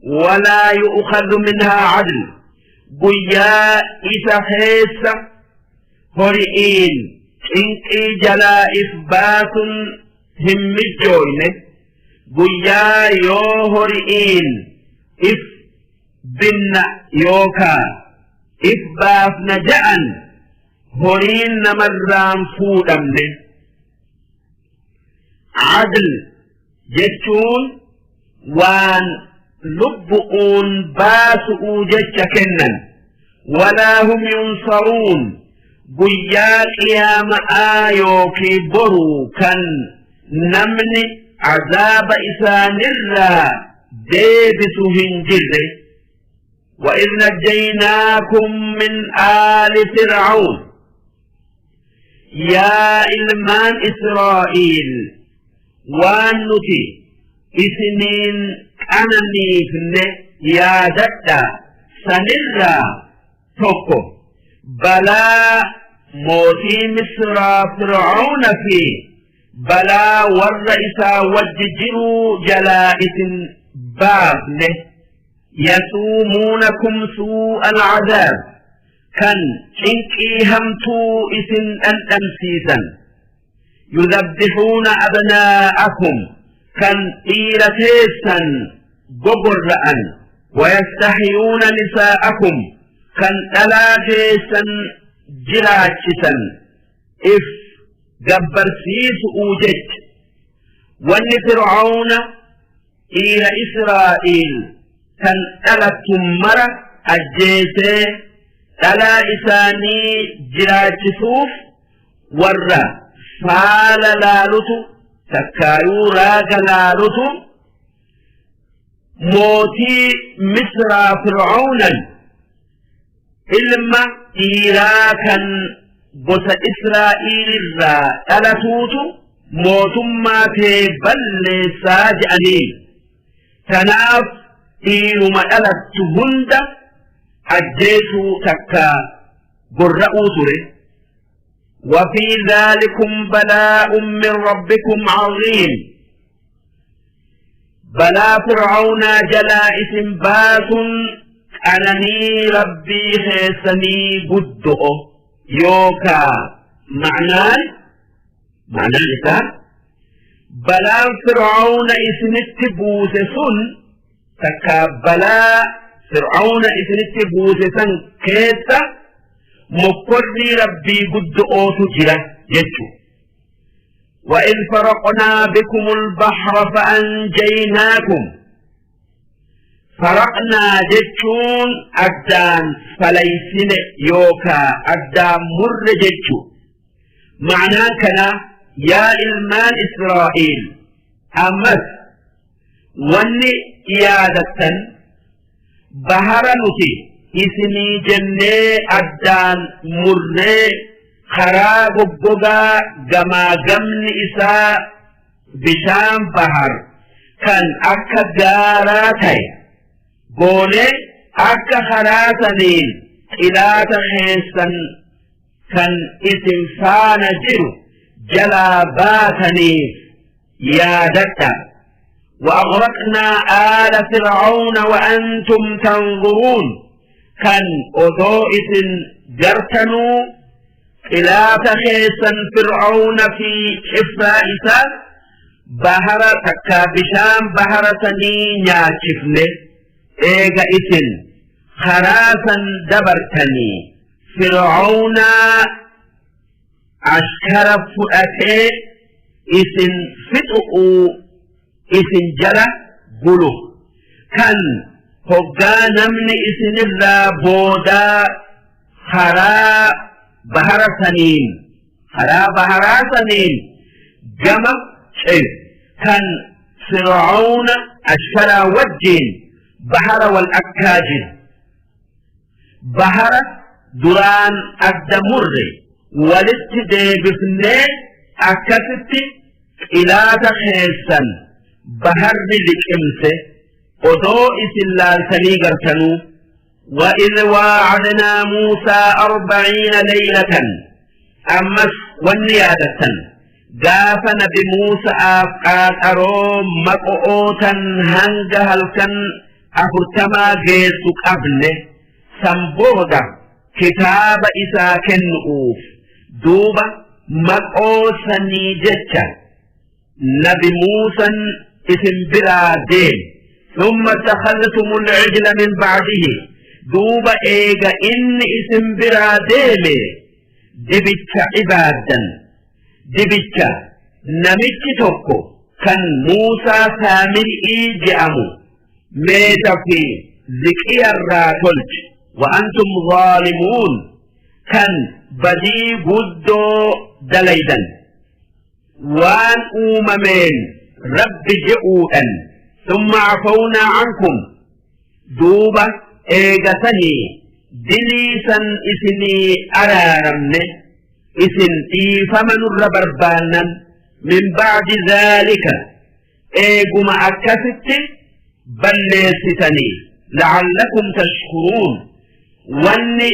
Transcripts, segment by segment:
Walaa yu'khadhu minhaa cadl. Guyyaa isa keessa hori'iin cinqii jalaa if baasun hin mijjooyne. Guyyaa yoo hori'iin if binna yookaa if baafna ja'an horiin namarraan fuudhamne. Adl jechuun waan lubbu'uun baasu'uu jecha kennan. Walaa hum yunsaruun guyyaa qiyaama'aa yookii boruu kan namni azaaba isaanirraa deebisu hin jirre. وإذ نجيناكم من آل فرعون Yaa ilmaan Israa'iil waan nuti isiniin qananiifne yaadadhaa sanirraa tokko balaa mootii Misraa Fir'aawna fi balaa warra isaa wajji jiruu jalaa isin baafne yasuumuunakum suu'al cadaab kan cinqii hamtuu isin dhandhamsiisan yudabbixuuna abnaa'akum kan dhiira teessan gogorra'an wayastahyuuna nisaa'akum kan dhalaa teessan jiraachisan if gabbarsiisu'uu jecha wanni fir'aawna dhiira Israa'iil kan dhalattu mara ajjeesee dhalaa isaanii jiraachisuuf warra faala laalutu takkaayuu raaga laalutu mootii Misraa Fir'aawnan ilma dhiiraa kan gosa Israa'iilirraa dhalatuutu mootummaa tee balleessaa je'anii tanaaf dhiiruma dhalattu hunda ajjeesuu takka gorra'uu ture. وفي ذلكم بلاء من ربكم عظيم Balaa Fir'aawnaa jalaa isin baasun qananii Rabbii keessanii guddo'o yookaa ma'naan ma'naan isaa balaan Fir'aawna isinitti buuse sun takkaa balaa Fir'aawna isinitti buuse san keessa mokkorrii Rabbii guddo'ootu jira jechuudha. وإذ فرقنا بكم البحر فأنجيناكم فرقنا جتشون أدان فليسن يوكا أدان مر جتشو معناه كان يا إلمان إسرائيل أمس wanni yaadattan bahara nuti isinii jennee addaan murree karaa goggogaa gamaa gamni isaa bishaan bahar kan akka gaaraa ta'e goonee akka karaa saniin xilaata keessan kan isin faana jiru jalaa baataniif yaadadha. وأغرقنا آل فرعون وأنتم تنظرون كان أدو إسن جرتنو xilaata keessan fir'aawna fi cifraa isaa bahara takka bishaan bahara sanii nyaachifne eega isin karaa san dabartanii fir'aawnaa ashkara fudhatee isin fixu'uu isin jala gulu kan hoggaa namni isinirraa boodaa karaa bahara saniin karaa baharaa saniin gama ceyu kan fir'aawna ashkaraa wajjiin bahara wal akkaa jiru bahara duraan adda murre walitti deebifnee akkasitti xilaata keessan baharri liqimse odoo isin laaltanii gartanuu وإذ واعدنا موسى 40 ليلة أمس والنيادة قاف نبي موسى قاقرو مقؤوتا هنگ هلكن afurtamaa geessu qabne. San booda kitaaba isaa kennu'uuf duuba maqoo sanii jecha nabi Muusan isin biraa deeme. ثم اتخذتم العجل من بعده duuba eega inni isin biraa deeme dibicha ibaaddan. Dibicha namichi tokko kan Muusaa Saamiri'ii je'amu meeta fi ziqiyarraa tolche. Wa antum zaalimuun, kan badii guddoo dalaydan waan uumameen Rabbi je'uudhan. Summa cafawnaa cankum, duuba eegasanii dilii san isinii araaramne, isin dhiifama nurra barbaannan. Min ba'di dhaalika, eeguma akkasitti balleessitanii. La'allakum tashkuruun, wanni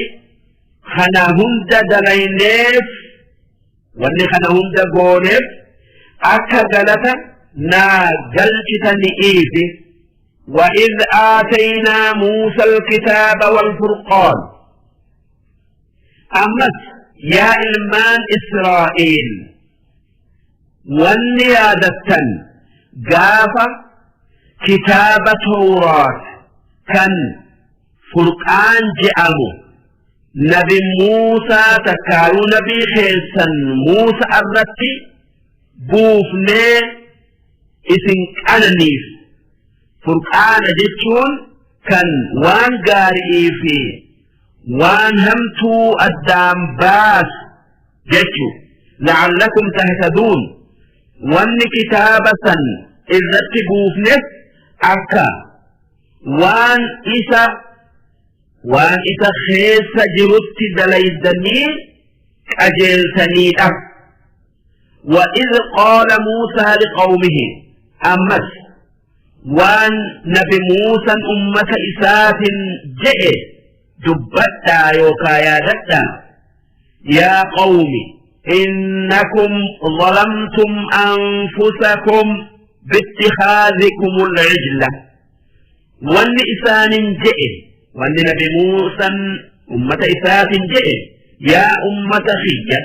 kana hunda dalayneef, wanni kana hunda gooneef akka galata naa galchitani'iifi. وإذ آتينا موسى الكتاب والفرقان. أمس يا إلمان إسرائيل، wanni yaadattan gaafa kitaaba Tawraat kan Furqaan je'amu nabi Muusaa takkaayuu nabii keessan Muusa irratti buufnee isin qananiif. Furqaana jechuun kan waan gaarii fi waan hamtuu addaan baasu jechuu. La'allakum tahtaduun, wanni kitaaba san irratti buufnes akka waan isa keessa jirutti dalaydanii qajeeltaniidha. وإذ قال موسى لقومه، أمس waan nabi Muusan ummata isaatin je'e dubbadhaa yookaa yaadadhaa. يا قوم إنكم ظلمتم أنفسكم باتخاذكم العجل. Wanni isaanin je'e, wanni nabi Muusan ummata isaatin je'e: yaa ummata kiyya,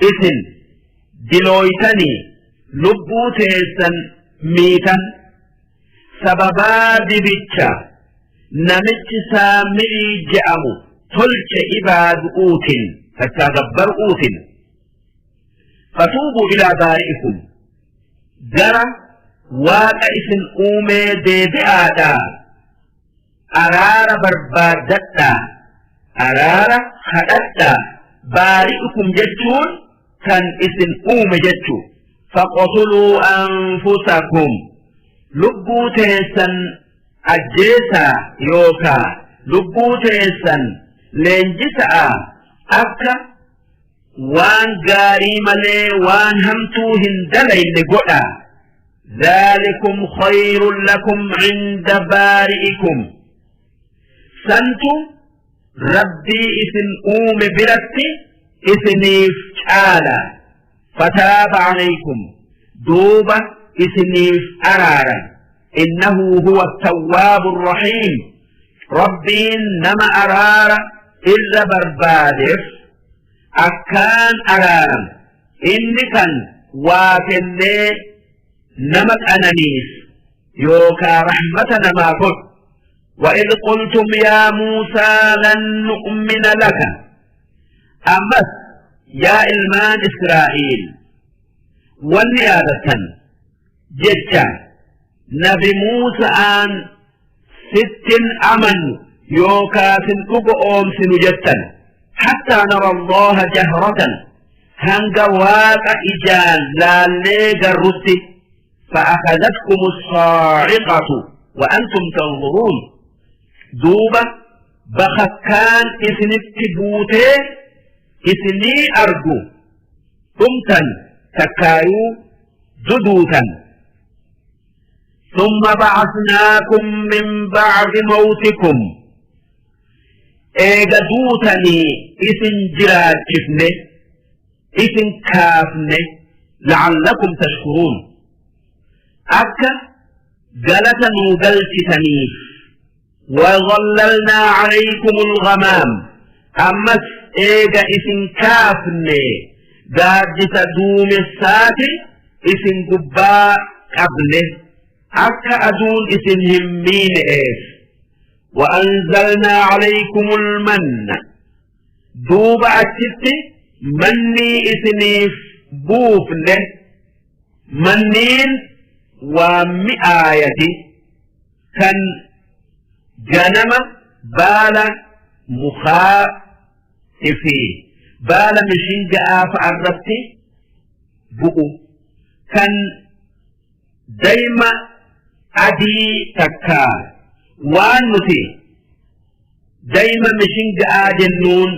isin dilooytanii lubbuu teessan miitan sababaa dibicha namichi Saamirii je'amu tolche ibaadu'uutin takkaa gabbar'uutin. فتوبوا إلى بارئكم، gara Waaqa isin uumee deebi'aadhaa, araara barbaaddadhaa, araara kadhadhaa. بارئكم jechuun kan isin uume jechuu. فاقتلوا أنفسكم، lubbuu teessan ajjeesaa yookaa lubbuu teessan leenjisa'a akka waan gaarii malee waan hamtuu hin dalayne godhaa. ذلكم خير لكم عند بارئكم، santu Rabbii isin uume biratti isiniif caala. فتاب عليكم، duuba isiniif araara. إنه هو التواب الرحيم، Rabbiin nama araara irra barbaadeef akkaan araaram. Inni kan waa kennee nama qananiis yookaa rahmata namaa godhu. وإذ قلتم يا موسى لن نؤمن لك. أمس yaa ilmaan Israa'iil, wanni yaadatan jecha nabi Muusa'aan sittin amannu yookaa sin dhugo oomsinu jettan. حتى نرى الله جهرة، hanga Waaqa ijaan laallee garrutti. فأخذتكم الصاعقة وأنتم تنظرون، duuba bakakkaan isinitti buutee isinii argu dhumtan takkaayuu duduutan. ثم بعثناكم من بعد موتكم، eega duutanii isin jiraachifne, isin kaafne. لعلكم تشكرون، akka galata nuu galchitaniif. وظللنا عليكم الغمام أمس إيجا إسن كافني gaaddisa duumessaati isin gubbaa qabne akka aduun isin hin miine'eef. وأنزلنا عليكم المن duuba achitti mannii isiniif buufne. Manniin waa mi'aayati kan ganama baala mukaa fi baala mishinga'aa fa'a irratti bu'u, kan dayma adii takkaa waan nuti dayma mishinga'aa jennuun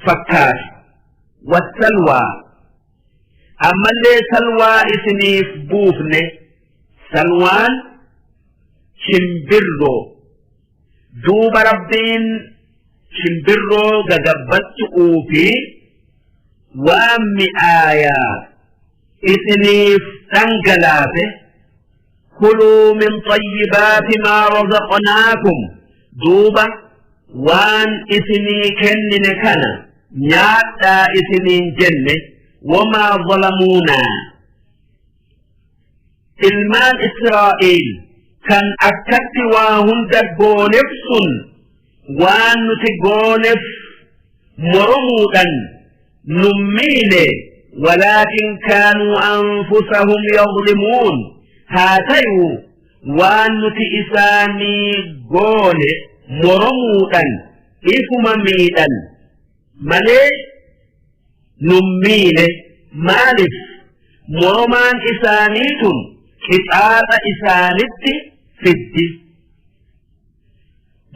fakkaatu. Wassalwaa, ammallee salwaa isiniif buufne. Salwaan shimbirroo. Duuba Rabbiin shimbirroo gagabbattu'uu fi waan mi'aayaa isiniif dhangalaase. Kuluu min xayyibaati maa razaqnaakum, duuba waan isinii kennine kana nyaadhaa isiniin jenne. Wamaa zalamuunaa, ilmaan Israa'iil kan akkatti waa hunda gooneef sun waan nuti gooneef moromuudhan nun miine. Walaakin kaanuu anfusahum yazlimuun, haa tayuu waan nuti isaanii goone moromuudhan ifuma miidhan malee nun miine. Maaliif? Moromaan isaanii tun qixaaxa isaanitti fiddi.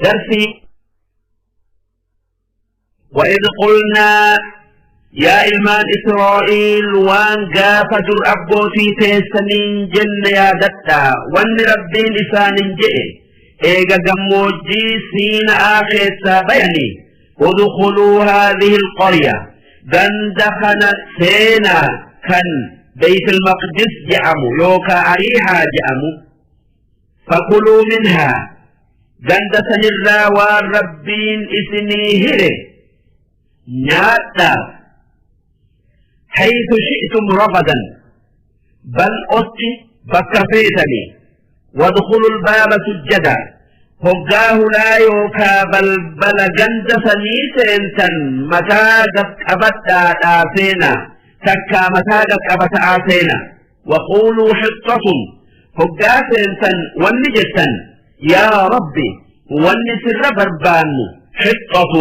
Darsii وإذ قلنا yaa ilmaan Israa'iil, waan gaafa dur abbootii teessaniin jenne yaadadhaa. Wanni Rabbiin isaanin je'e eega gammoojjii Siina'aa keessaa bayanii: ادخلوا هذه القرية, ganda kana seenaa, kan Beyt al-Maqdis je'amu yookaa Ariihaa je'amu. فكلوا منها, ganda sanirraa waan Rabbiin isinii hire nyaadhaa. حيث شئتم رغدا, bal otti bakka feetanii. وادخلوا الباب سجدا, hoggaa hulaa yookaa balbala ganda sanii seentan mataa qaqqabadhaadhaa seenaa, takkaa mataa qaqqabata'aa seenaa. وقولوا حطة, hoggaa seentan wanni jettan: yaa Rabbi, wanni sirra barbaannu حطة.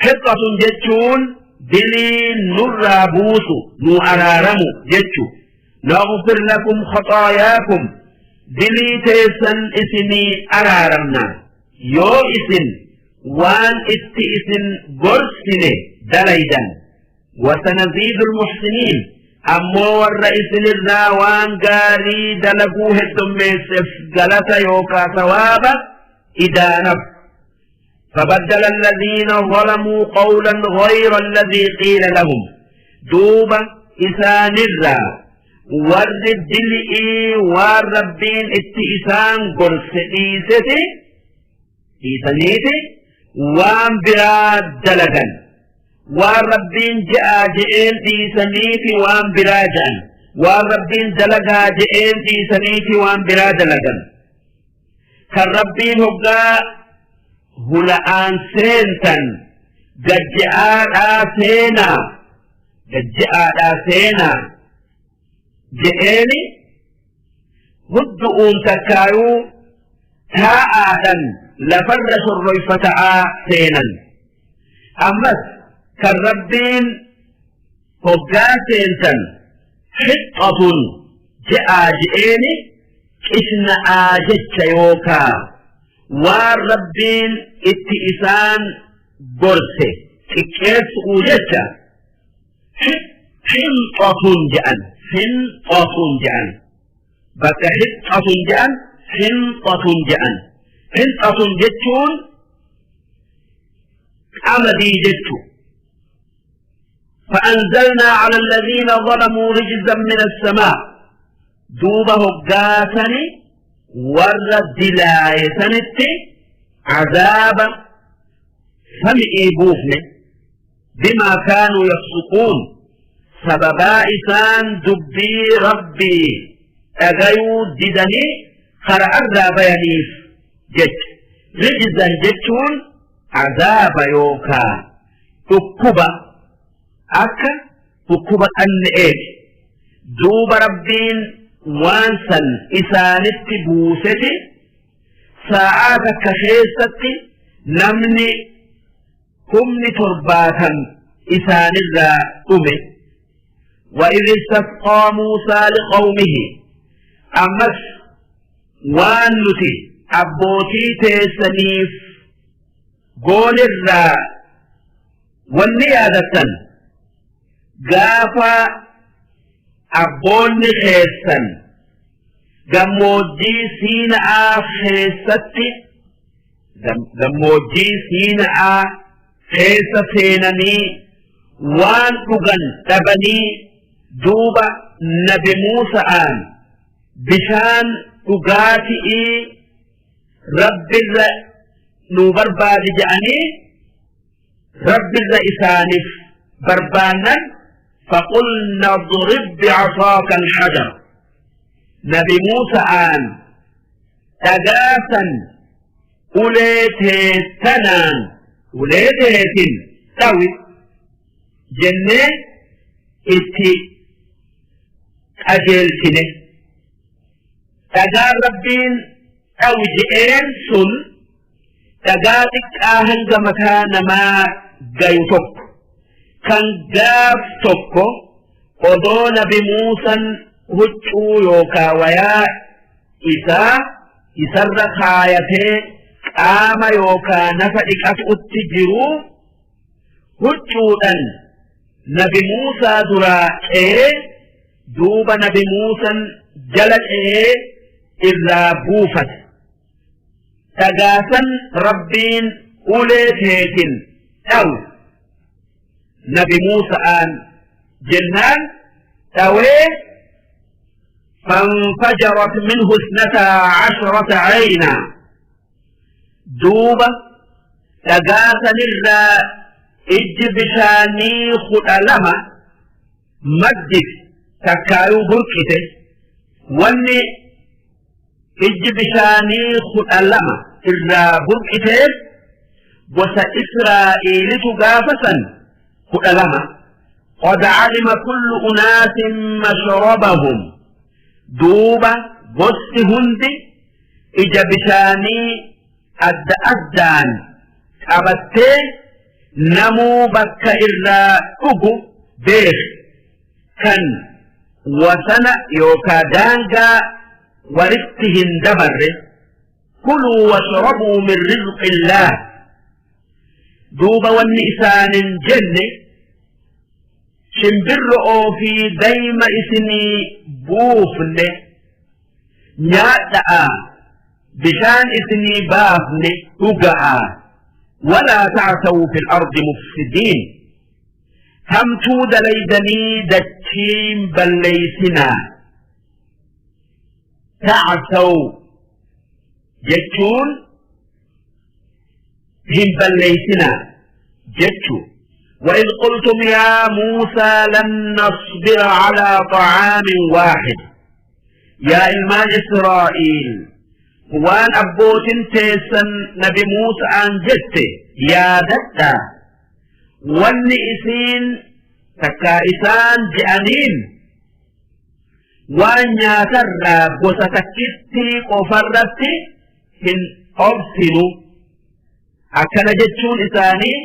حطة jechuun dilii nurraa buusu, nu araaramu jechu. نغفر لكم خطاياكم, dilii teessan isinii araaramna yoo isin waan itti isin gorsine dalaydan. وسنزيد المحسنين, ammoo warra isinirraa waan gaarii dalaguu heddummeesseef galata yookaa sawaaba idaanaf. فبدل الذين ظلموا قولا غير الذي قيل لهم, duuba isaanirraa warri dili'ii waan Rabbiin itti isaan gorse dhiisete dhiisaniiti waan biraa dalagan. Waan Rabbiin je'aa je'een dhiisaniiti waan biraa je'an. Waan Rabbiin dalagaa je'een dhiisaniiti waan biraa dalagan. Kan Rabbiin hoggaa hula'aan seentan gajja'aadhaa seenaa, gajja'aadhaa seenaa je'eeni, huddu'uun takkaayuu taa'aadhan lafarra sorroyfata'aa seenan. Ammas kan Rabbiin hoggaa seentan حطة je'aa je'eeni qisna'aa jecha yookaa waan Rabbiin itti isaan gorse xiqqeessu'uu jecha حنطة je'an. حنطة je'an, bakka حطة je'an حنطة je'an. حنطة jechuun qamadii jechu. فأنزلنا على الذين ظلموا رجزا من السماء, duuba hoggaasani warra dilaaye sanitti Azaaba sami'ii buufne. Bimaa kaanuu yafsuquun, sababaa isaan dubbii Rabbii dhagayuu didanii kara'arraa bayaniif jecha. Rijzan jechuun azaaba yookaa dhukkuba, akka dhukkuba qanne'eeti. Duuba Rabbiin waan san isaanitti buuseti saa'aa takka keessatti namni 70,000 isaanirraa dhume. وإذ استسقى موسى لقومه أمس waan nuti abbootii teessaniif goonirraa wanni yaadattan, gaafa abboonni keessan gammoojjii Siina'aa keessatti, gammoojjii Siina'aa keessa seenanii waan dhugan dhabanii, duuba Nabi Muusa'aan bishaan dhugaatii Rabbirra nuu barbaadi je'anii Rabbirra isaaniif barbaannan, فقلنا اضرب بعصاك الحجر. Nabi Muusa'aan dhagaasan ulee teessanaan, ulee teetin dhawi jennee itti qajeelchine. Dhagaan Rabbiin dhawi je'een sun dhagaa xiqqaa hanga mataa namaa gayu tokko, kan gaaf tokko odoo Nabi Muusan huccuu yookaa wayaa isaa isarra kaayatee qaama yookaa nafa dhiqatutti jiru, huccuudhan Nabi Muusaa duraa ce'ee, duuba Nabi Muusan jala ce'ee irraa buufate. Dhagaasan Rabbiin ulee teetin dhawu Nabi Muusa'aan jennaan dhawee, فانفجرت منه 12 عينا. Duuba dhagaasanirraa ijji bishaanii 12 maddite, takkaayuu burqite. Wanni ijji bishaanii 12 irraa burqiteef gosa Israa'iilitu gaafa san 12. قد علم كل أناس مشربهم. Duuba gosti hundi ija bishaanii adda addaan qabattee namuu bakka irraa dhugu beek, kan wasana yookaa daangaa walitti hin dabarre. كلوا واشربوا من رزق الله. Duuba wanni isaanin jenne, shimbirro'oo fi dayma isinii buufne nyaadha'a, bishaan isinii baafne dhuga'a. ولا تعثوا في الأرض مفسدين. Hamtuu dalaydanii dachiin balleeysinaa. تعثوا jechuun hin balleeysinaa jechuu. وإذ قلتم يا موسى لن نصبر على طعام واحد. Yaa ilmaan Israa'iil, waan abbootin teessan Nabi Muusa'aan jette yaadadhaa. Wanni isiin takkaa isaan je'aniin, waan nyaatarraa gosa takkittii qofarratti hin obsinu. Akkana jechuun isaanii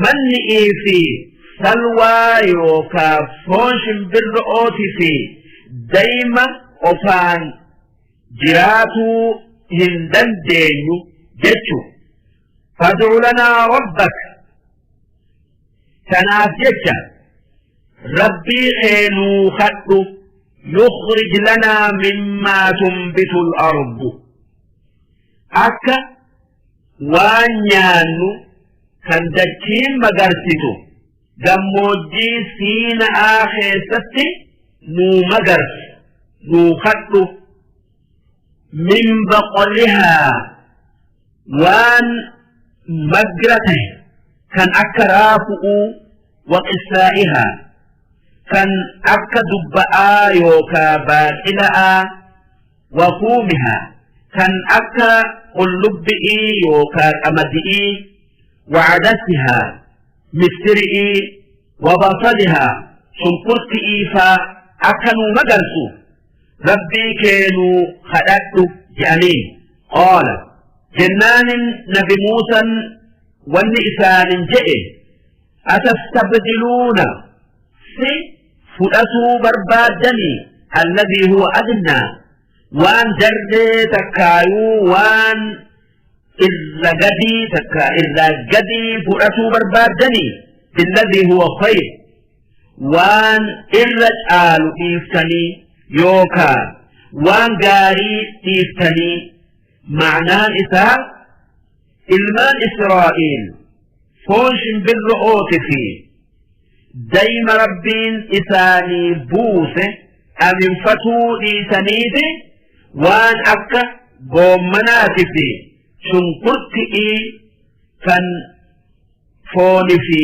manni'ii fi salwaa yookaa foon shimbirro'ooti fi dayma qofaan jiraatuu hin dandeenyu jechu. فادع لنا ربك. Kanaaf jecha Rabbii kee nuu kadhu. يخرج لنا مما تنبت الأرض, akka waan nyaannu kan dachiin magarsitu gammoojjii Siina'aa keessatti nuu magarsu nuu kadhu. من بقلها. Waan magra tahe kan akka raafu'uu waqissaa'ihaa kan akka dubba'aa yookaa baaqila'aa wafuumihaa kan akka qullubbi'ii yookaa qamadi'ii wacadasihaa missiri'ii wabasalihaa shunkurti'ii faa akka nuu magarsu rabbii kee nuu kadhadhu je'aniin qaala jennaanin nabi muusan wanni isaanin je'e atastabdiluuna si fudhatuu barbaaddanii alladhii huwa adnaa waan darbee takkaayuu waan irra gadii takka irraa gadii fudhatuu barbaaddanii billadhii huwa khayr waan irra caalu dhiiftanii yookaa waan gaarii dhiiftanii ma'naan isaa ilmaan Israa'iil foon shimbirro'ooti fi dayma rabbiin isaanii buuse aminfatuu dhiisaniiti waan akka goommanaati fi shunkurti'ii kan fooni fi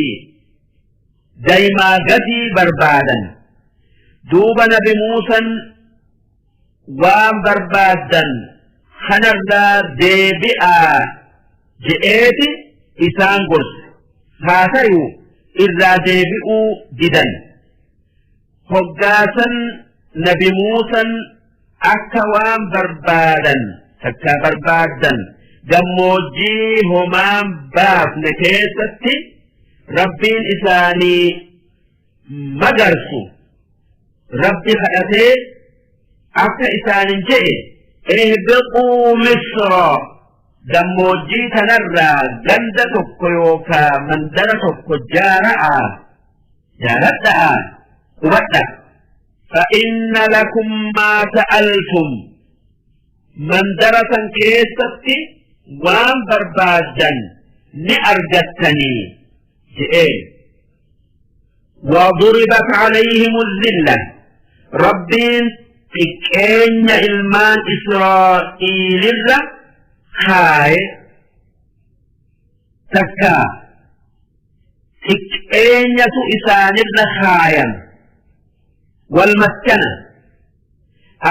daymaa gadii barbaadan duuba nabi muusan waan barbaaddan kanarraa deebi'aa je'eeti isaan gorse haa tayu irraa deebi'uu didan hoggaasan nabi muusan akka waan barbaadan takkaa barbaaddan gammoojjii homaan baafne keessatti rabbiin isaanii magarsu rabbi kadhatee akka isaanin je'e ihbiquu misra gammoojjii tanarraa ganda tokko yookaa mandara tokko jaara'a jaaradha'a qubadha فإن لكم ما سألتم mandara san keessatti waan barbaaddan ni argattanii je'een وضربت عليهم الذلة ربين xiqqeenya ilmaan Israa'iilirra kaaye takka xiqqeenyatu isaanirra kaayan wal maskana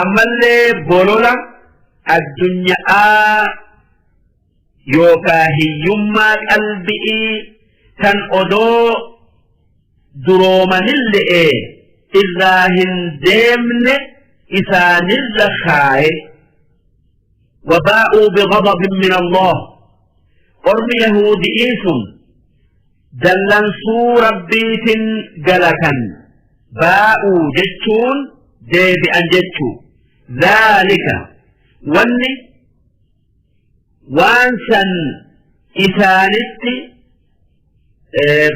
ammallee bolola addunyaa yookaa hiyyummaa qalbi'ii tan odoo duroomanille'ee irraa hin deemne isaanirra kaaye وباءوا بغضب من الله أرم يهودئين dallansuu rabbiitin galatan baa'uu jechuun deebi'an jechuu dhaalika wanni waan san isaanitti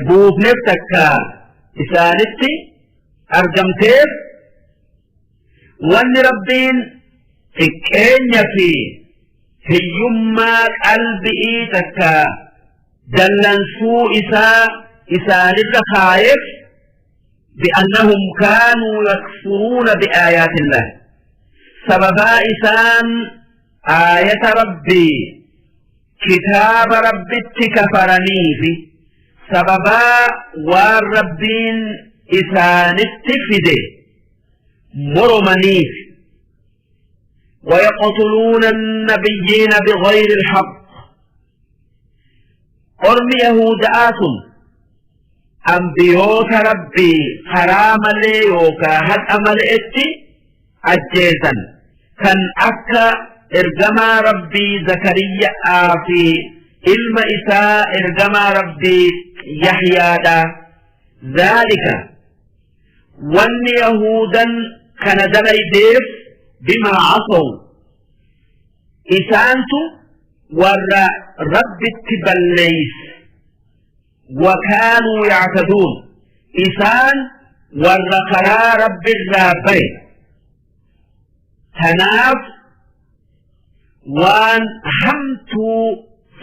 buufneef takka isaanitti argamteef wanni rabbiin xiqqeenya fi hiyyummaa qalbi'ii takka dallansuu isaa isaanirra kaayeef bi'annahum kaanuu yakfuruuna bi'aayaatillah sababaa isaan aayata rabbii kitaaba rabbitti kafaraniifi sababaa waan rabbiin isaanitti fide moromaniif ويقتلون النبيين بغير الحق Ormi Yahuuda'aa sun ambiyoota Rabbii karaa malee yookaa haqa male'etti ajjeesan kan akka ergamaa Rabbii Zakariyya'aa fi ilma isaa ergamaa Rabbii Yahyaadha. Zaalika wanni Yahuudan kana dalaydeef bimaa asaw isaantu warra rabbitti balleeyse wakaanuu yactaduun isaan warra karaa rabbirraa baye tanaaf waan hamtuu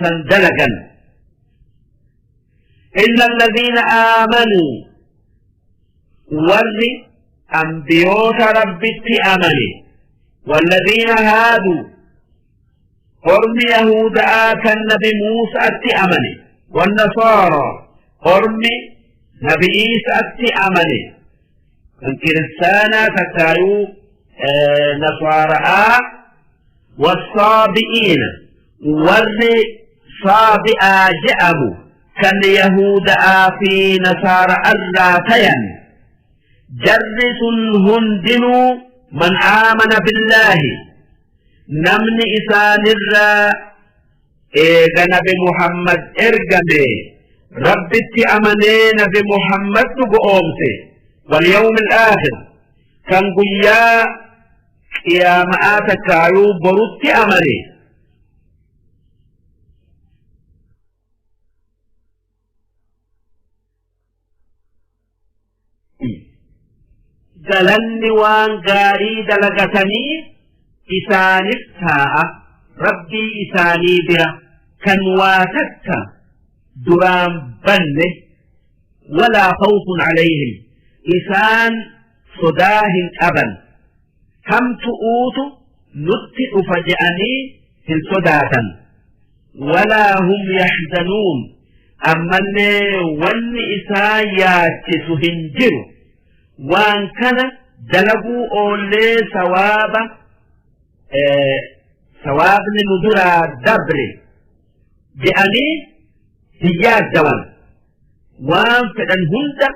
san dalagan إلا الذين آمنوا ور أنبيوت ربت أمني والذين هادوا Ormi Yahuda'aa kan Nabi Muusa'atti amane, wannasaara, ormi Nabi Iisa'atti amane, kan kiristaanaa takkaayuu nasaara'aa, wassaabi'iina, warri saabi'aa je'amu kan Yahuda'aa fi nasaara'arraa tayan, jarri sun hundinuu man aamana billaahi, namni isaanirraa eega Nabi Muhammad ergame Rabbitti amanee Nabi Muhammad dhugoomse, walyawmi al-aakhir, kan guyyaa qiyaama'aa takkaayuu borutti amane, galanni waan gaarii dalagatanii isaanif taa'a Rabbii isaanii bira kan waa takka duraan banne. Walaa khawfun alayhim, isaan sodaa hin qaban, hamtu'uutu nutti dhufa je'anii hin sodaatan. Walaa hum yaxzanuun, ammallee wanni isaan yaachisu hin jiru, waan kana dalaguu oollee sawaaba sawaabni nu duraa dabre je'anii hin yaaddawan, waan fedhan hunda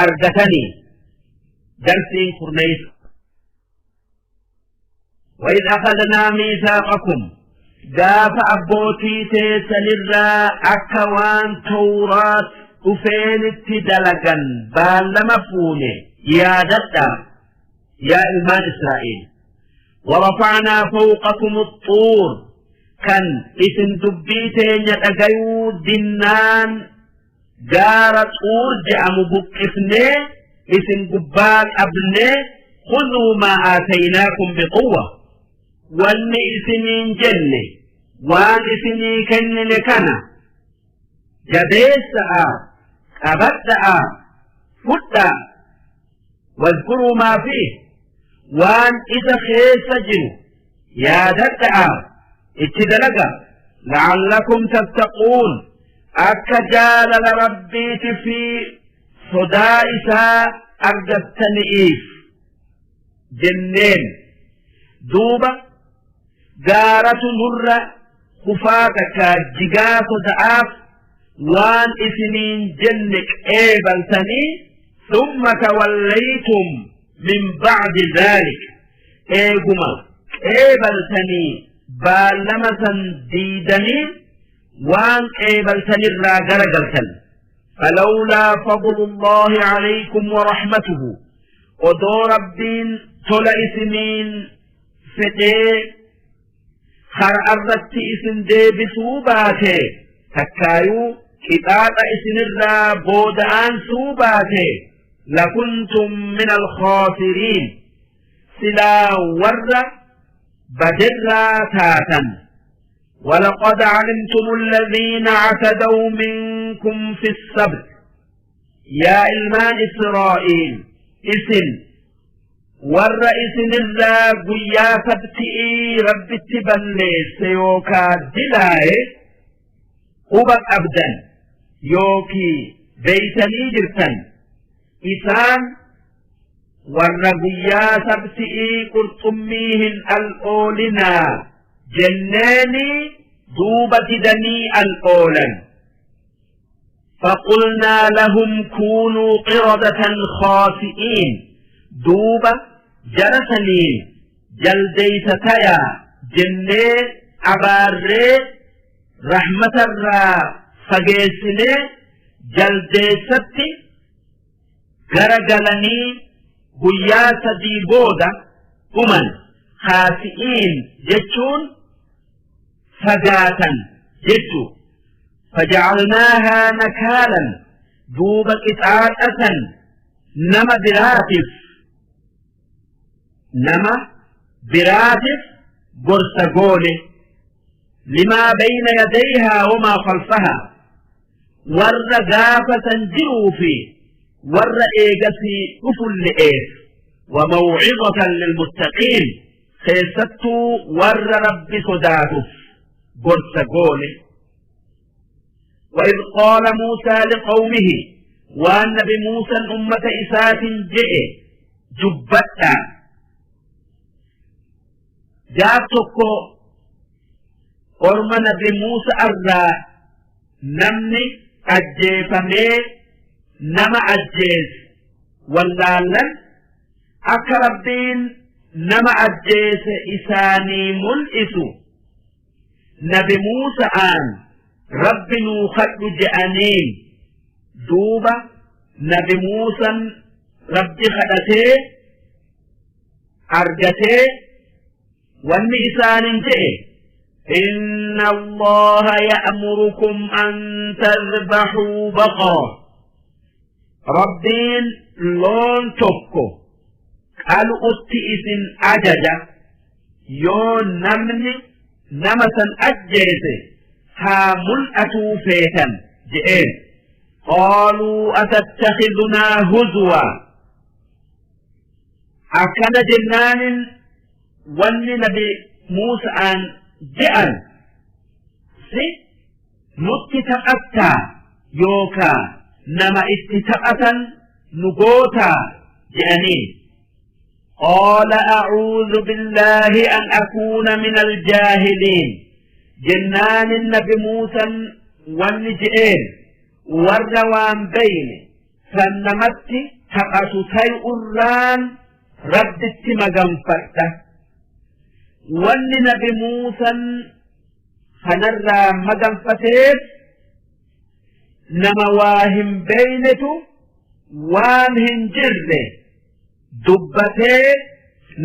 argatanii. Darsiin kurneessa. وإذ أخذنا ميثاقكم، gaafa abbootii teessanirraa akka waan Tawraat dhufeenitti dalagan baallama fuune yaadadha, yaa ilmaan Israa'el. ورفعنا فوقكم الطور، kan isin dubbii teenya dhagayuu dinnaan gaara Xuur je'amu buqqifnee isin gubbaa qabnee, خذوا ما آتيناكم بقوة, wanni isiniin jenne, waan isinii kennine kana jabeessa'a, qabadha'a, fudhaa. واذكروا ما فيه, waan isa keessa jiru yaadadha'a, itti dalaga. لعلكم تتقون, akka jaalala Rabbiiti fi sodaa isaa argattani'iif jenneen. Duuba gaaratu nurra kufaa takka jigaa soda'aaf waan isiniin jenne qeebaltanii, ثم توليتم من بعد ذلك, eeguma qeebaltanii baallama san diidanii waan qeebaltanirraa garagaltan. فلولا فضل الله عليكم ورحمته, odoo Rabbiin tola isiniin fedhee har'arratti isin deebisuu baate, takkaayuu qixaaxa isinirraa booda'aansuu baate, لكنتم من الخاسرين, silaa warra badirraa taatan. ولقد علمتم الذين اعتدوا منكم في السبت, yaa ilmaan Israa'il, isin warra isinirraa guyyaa sabti'ii Rabbitti balleesse yookaa dilaaye quba qabdan yookii beeytanii jirtan. Isaan warra guyyaa sabti'ii qurxummii hin al'oolinaa jenneeni duuba didanii al'oolan. فقلنا لهم كونوا قردة خاسئين, duuba jara saniin jaldeeysa tayaa jennee abaarree rahmatarraa fageessinee jaldeessatti gara galanii guyyaa 3 booda dhuman. خاسئين jechuun fagaatan jechuu. فجعلناها نكالا, duuba qixaaxatan nama biraatif gorsa goone. لما بين يديها وما خلفها, warra gaafatan jiruu fi warra eegasii dhufulle'eef. وموعظة للمتقين, keessattuu warra Rabbi sodaatuuf. gorsa goone. وإذ قال موسى لقومه waan nabi Muusan ummata isaatin je'e dubbadha. Gaaf tokko orma nabi Muusa irraa namni ajjeefamee nama ajjeese wallaallan akka Rabbiin nama ajjeese isaanii mul'isu nabi Muusa'aan Rabbi nuu kadhu je'aniin. Duuba nabi Muusan Rabbi kadhatee argatee wanni isaanin je'e: إن الله يأمركم أن تذبحوا بقرة. Rabbiin loon tokko qalu'utti isin ajaja, yoo namni nama san ajjeese haa mul'atuu feetan je'een. قالوا أتتخذنا هزوا. Akkana jennaanin wanni nabi Muusa'aan je'an: si nutti taphattaa yookaa nama itti taphatan nu gootaa je'aniin. قال أعوذ بالله أن أكون من الجاهلين. Jennaan nabi Muusan wanni je'een: warra waan beyne san namatti taphatu tay'urraan Rabbitti maganfadha. Wanni nabi Muusan kanarraa maganfateef nama waa hin beynetu waan hin jirre dubbatee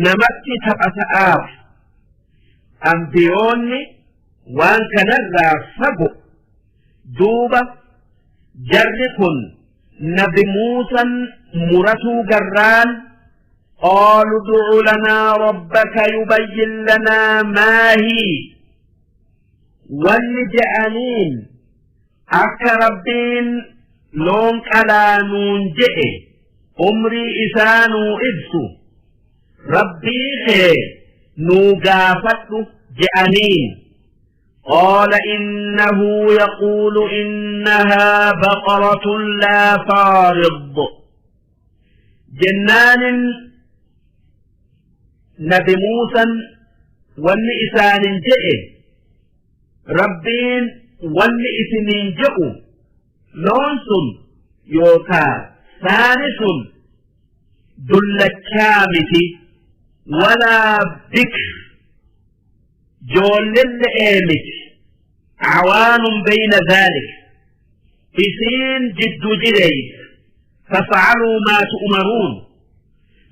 namatti taphata'aaf. Ambiyoonni waan kanarraa fago. Duuba jarri kun nabi Muusan muratuu garraan: قالوا ادع لنا ربك يبين لنا ما هي. Wanni je'aniin akka Rabbiin loon qalaanuun je'e umrii isaa nuu ibsu Rabbii kee nuu gaafadhu je'aniin. قال إنه يقول إنها بقرة لا فارض. Jennaan nabi Muusan wanni isaanin je'e: Rabbiin wanni isiniin je'u loon sun yookaa saani sun dullachaa miti, ولا بكر, joollelle'ee miti, عوان بين ذلك, isiin jiddu jireeysa. فافعلوا ما تؤمرون.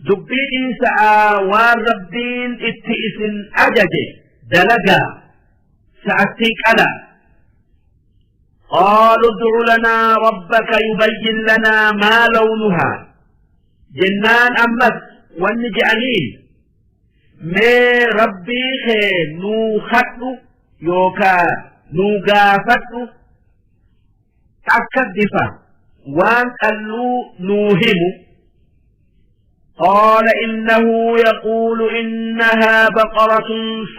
Dubbii dhiisa'aa waan Rabbiin itti isin ajaje dalagaa, sa'attii qala. قالوا ادع لنا ربك يبين لنا ما لونها. Jennaan ammas wanni je'aniin: mee Rabbii kee nuu kadhu yookaa nuu gaafadhu akka bifa waan qalluu nuu himu. قال إنه يقول إنها بقرة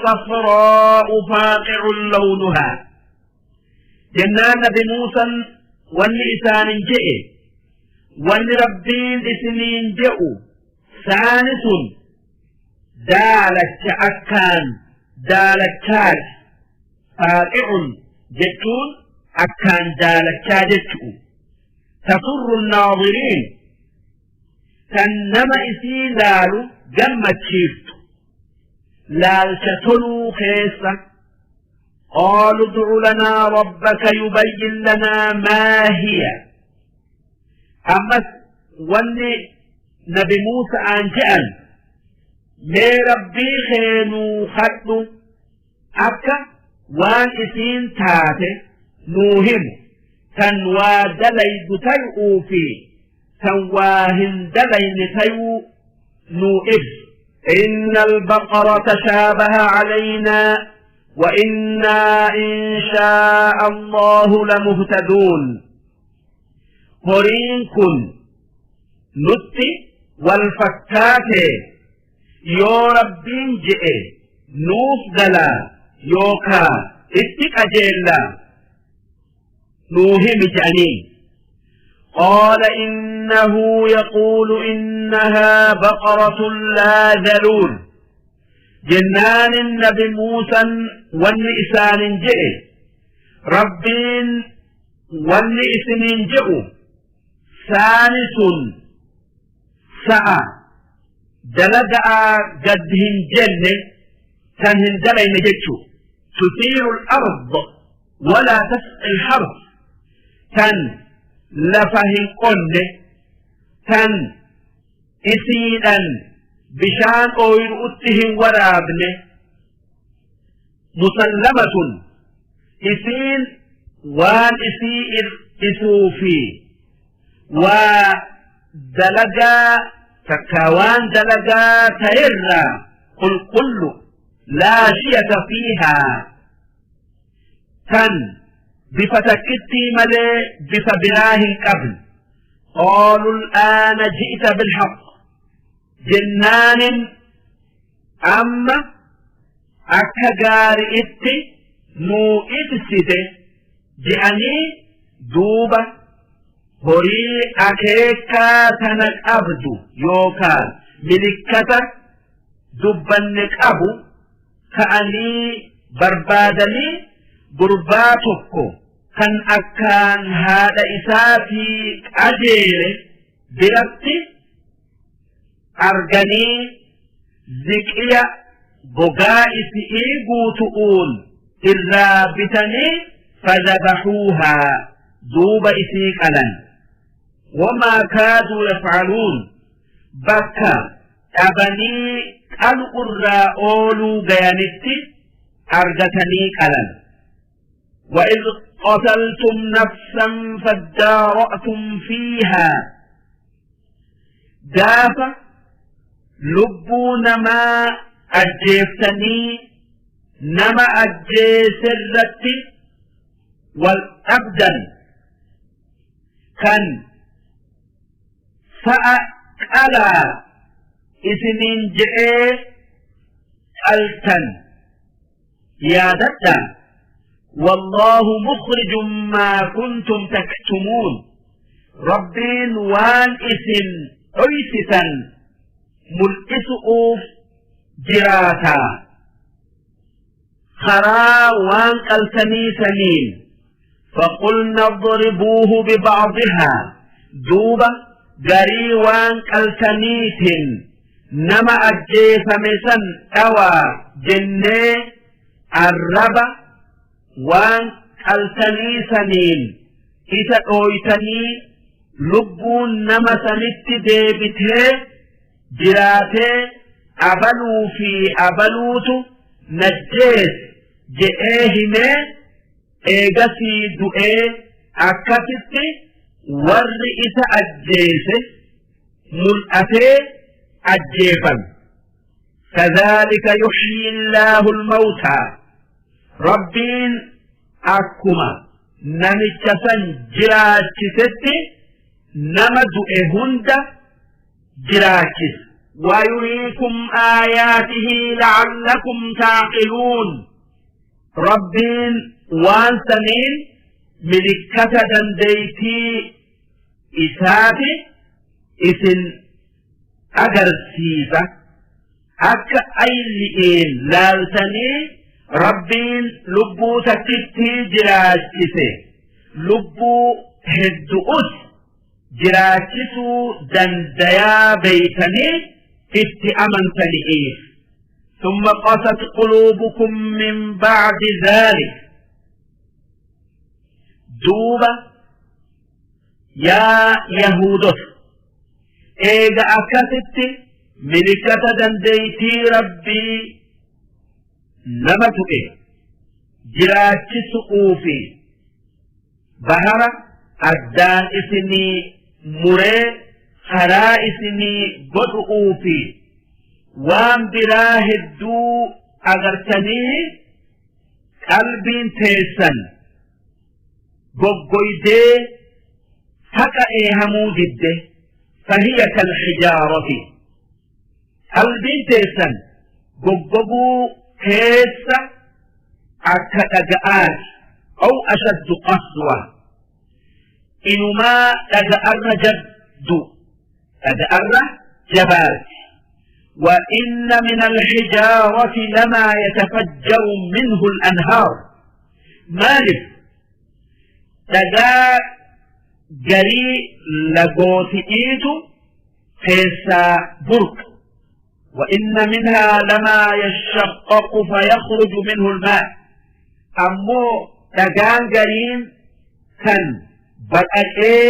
صفراء فاقع لونها. Jennaan nabi Muusan wanni isaanin je'e: wanni Rabbiin isiniin je'u saani sun daalacha, akkaan daalachaati. فاقع jechuun akkaan daalachaa jechu'u. تسر الناظرين, kan nama isii laalu gammachiiftu laalcha toluu keessa. قالوا ادع لنا ربك يبين لنا ما هي. Ammas wanni nabi Muusa'aan je'an: mee Rabbii keenuu kadhu akka waan isiin taate nuu himu, tan waa dalaydu tay'uu fi tan waa hin dalayne tayuu nuu ibsu. إن البقرة تشابه علينا وإنا إن شاء الله لمهتدون. Horiin kun nutti wal fakkaate, yoo Rabbiin je'e nuuf galaa yookaa itti qajeellaa nuu himi je'aniin. قال إنه يقول إنها بقرة لا ذلول جنان النبي موسى والنئسان جئ ربين والنئسن جئ ثالث سعى دلقا قد هنجن تنهن جتشو تثير الأرض ولا تسقي الحرث تن lafa hin qonne tan isiidhan bishaan ooyiruutti hin waraabne musallamatun isiin waan isii ir'isuu fi waa dalagaa takka waan dalagaa ta'erraa qulqullu laa shiyata fiihaa tan bifa takkittii malee bifa biraa hin qabne. Qaaluu al'aana ji'ta bilhaq jennaanin amma akka gaari'itti nuu ibsite je'anii duuba horii akeekaa tana qabdu yookaan milikkata dubbanne qabu ka'anii barbaadanii gurbaa tokko kan akkaan haadha isaatii qajeele biratti arganii ziqiya gogaa isi'ii guutu'uun irraa bitanii fadhabahuuhaa duuba isii qalan. Wamaa kaaduu yaf'aluun bakka dhabanii qalu'urraa ooluu gayanitti argatanii qalan. وإذ قتلتم نفسا فادارأتم فيها gaafa lubbuu namaa ajjeeftanii nama ajjeeserratti wal dhabdan kan sa'a qalaa isiniin je'ee qaltan yaadadhaa wallaahu mukhrijun maa kuntum taktumuun rabbiin waan isin dhoysitan mul'isu'uuf jiraataa karaa waan qaltanii saniin فقلنا اضربوه ببعضها دوبا garii waan qaltaniitin nama ajjeefame san dhawaa jennee arraba waan qaltanii saniin isa dhooytanii lubbuun nama sanitti deebitee jiraatee abaluu fi abaluutu najjees je'ee himee eegasii du'ee akkasitti warri isa ajjeese mul'atee ajjeefame. Kadhaalika yuhyi Allaahu al-mawtaa. Rabbiin akkuma namicha san jiraachisetti nama du'e hunda jiraachisa. ويريكم آياته لعلكم تعقلون Rabbiin waan saniin milikkata dandeeytii isaati isin agarsiisa akka ayli'iin laaltanii Rabbiin lubbuu takkittii jiraachise lubbuu heddu'us jiraachisuu dandayaa beeytanii itti amantani'iif. ثم قست قلوبكم من بعد ذلك duuba yaa yahuudota eega akkasitti milikkata dandeeytii rabbii nama tu'e jiraachisu'uu fi bahara addaan isinii muree karaa isinii godhu'uu fi waan biraa hedduu agartanii qalbiin teessan goggoydee haqa eehamuu didde fahiya kalhijaarati qalbiin teessan goggoguu keessa Akka dhaga'aati. Aw ashaddu qaswa. Inumaa dhaga'arra jabdu. Dhaga'arra jabaati. وإن من الحجارة لما يتفجر منه الأنهار مالف dhagaa garii lagooti'iitu keessaa burqa. وإن منها لما يشقق فيخرج منه الماء ammoo dhagaan gariin kan baqaqee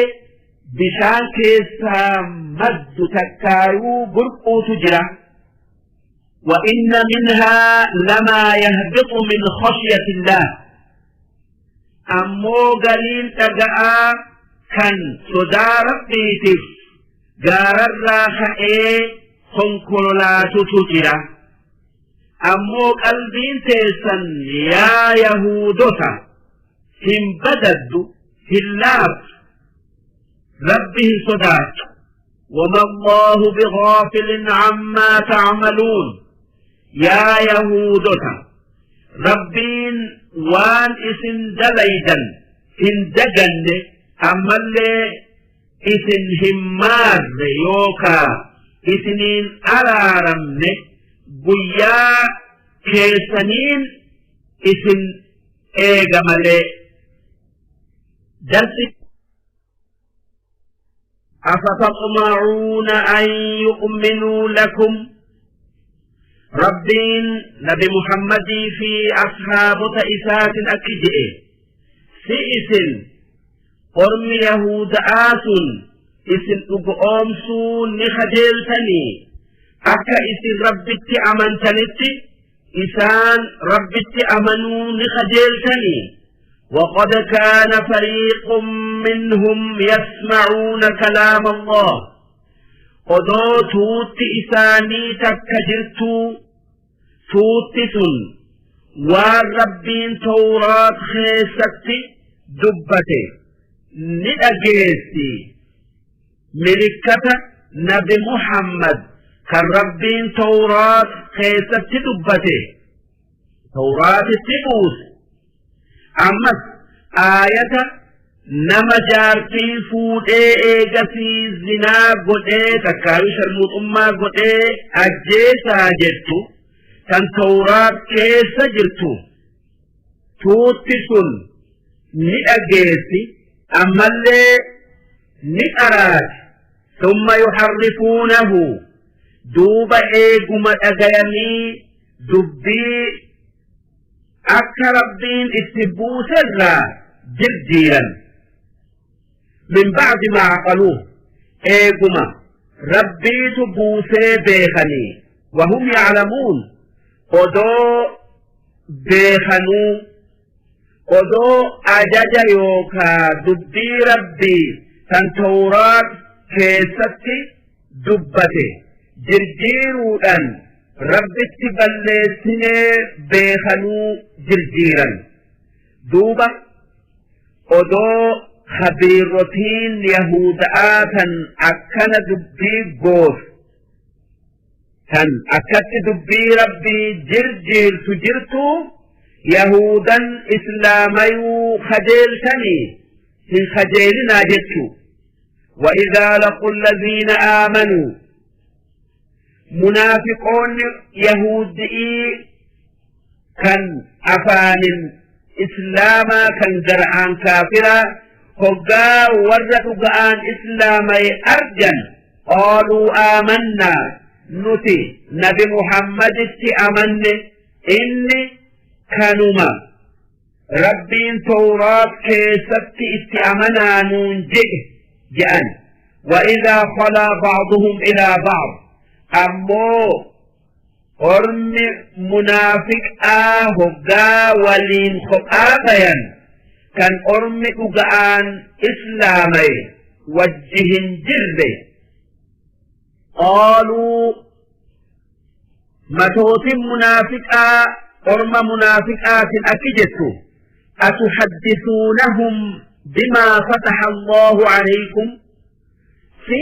bishaan keessaa maddu takkaayuu burquutu jira. وإن منها لما يهبط من خشية الله ammoo gariin dhaga'aa kan sodaa Rabbiitiif gaararraa ka'ee konkololaatutu jira. Ammoo qalbiin teessan yaa Yahuudota hin badaddu, hin laaftu, Rabbi hin sodaattu. وما الله بغافل عما تعملون yaa Yahuudota, Rabbiin waan isin dalaydan hin daganne, ammallee isin hin maarre yookaa isiniin araaramne, guyyaa keessaniin isin eega malee. Darsi أفتطمعون أن يؤمنوا لكم Rabbiin Nabi Muhammadii fi ashaabota isaatin akki je'e: si isin ormi Yahuda'aa sun isin dhugoomsuu ni kajeeltanii? Akka isin Rabbitti amantanitti isaan Rabbitti amanuu ni kajeeltanii? وقد كان فريق منهم يسمعون كلام الله odoo tuutti isaanii takka jirtuu, tuutti sun waan Rabbiin Tawraat keessatti dubbate ni dhageessi, milikkata Nabi Muhammad kan Rabbiin Tawraat keessatti dubbate Tawraatitti buuse, ammas aayata nama jaartii fuudhee eegasii zinaa godhee takkaayuu sharmuuxummaa godhee ajjeesaa jettu kan Tawraat keessa jirtu tuutti sun ni dhageessi, ammallee ni qaraati. ثم يحرفونه duuba eeguma dhagayanii dubbii akka Rabbiin itti buuserraa jirjiiran. من بعد ما عقلوه eeguma Rabbiitu buusee beekanii. وهم يعلمون odoo beekanuu, odoo ajaja yookaa dubbii Rabbii kan Tawraat keessatti dubbate jirjiiruudhaan Rabbitti balleessinee beekanuu jirjiiran. Duuba odoo khabiirotiin Yahuda'aa tan akkana dubbii gootu, tan akkatti dubbii Rabbii jirjiirtu jirtu, Yahudan islaamayuu kajeeltanii? Hin kajeelinaa jechuu. وإذا لقوا الذين آمنوا munaafiqoonni Yahudi'ii kan afaanin islaamaa kan gara'aan kaafiraa hoggaa warra dhuga'aan islaamaye argan, قالوا آمنا nuti Nabi Muhammaditti amanne, inni kanuma Rabbiin Tawraat keessatti itti amanaa nuun jedhe je'an. وإذا خلا بعضهم إلى بعض ammoo ormi munaafiqaa hoggaa waliin kophaa bayan, kan ormi dhuga'aan islaamaye wajji hin jirre, قالوا matootin munaafiqaa orma munaafiqaatin akki jettu: أتحدثونهم بما فتح الله عليكم si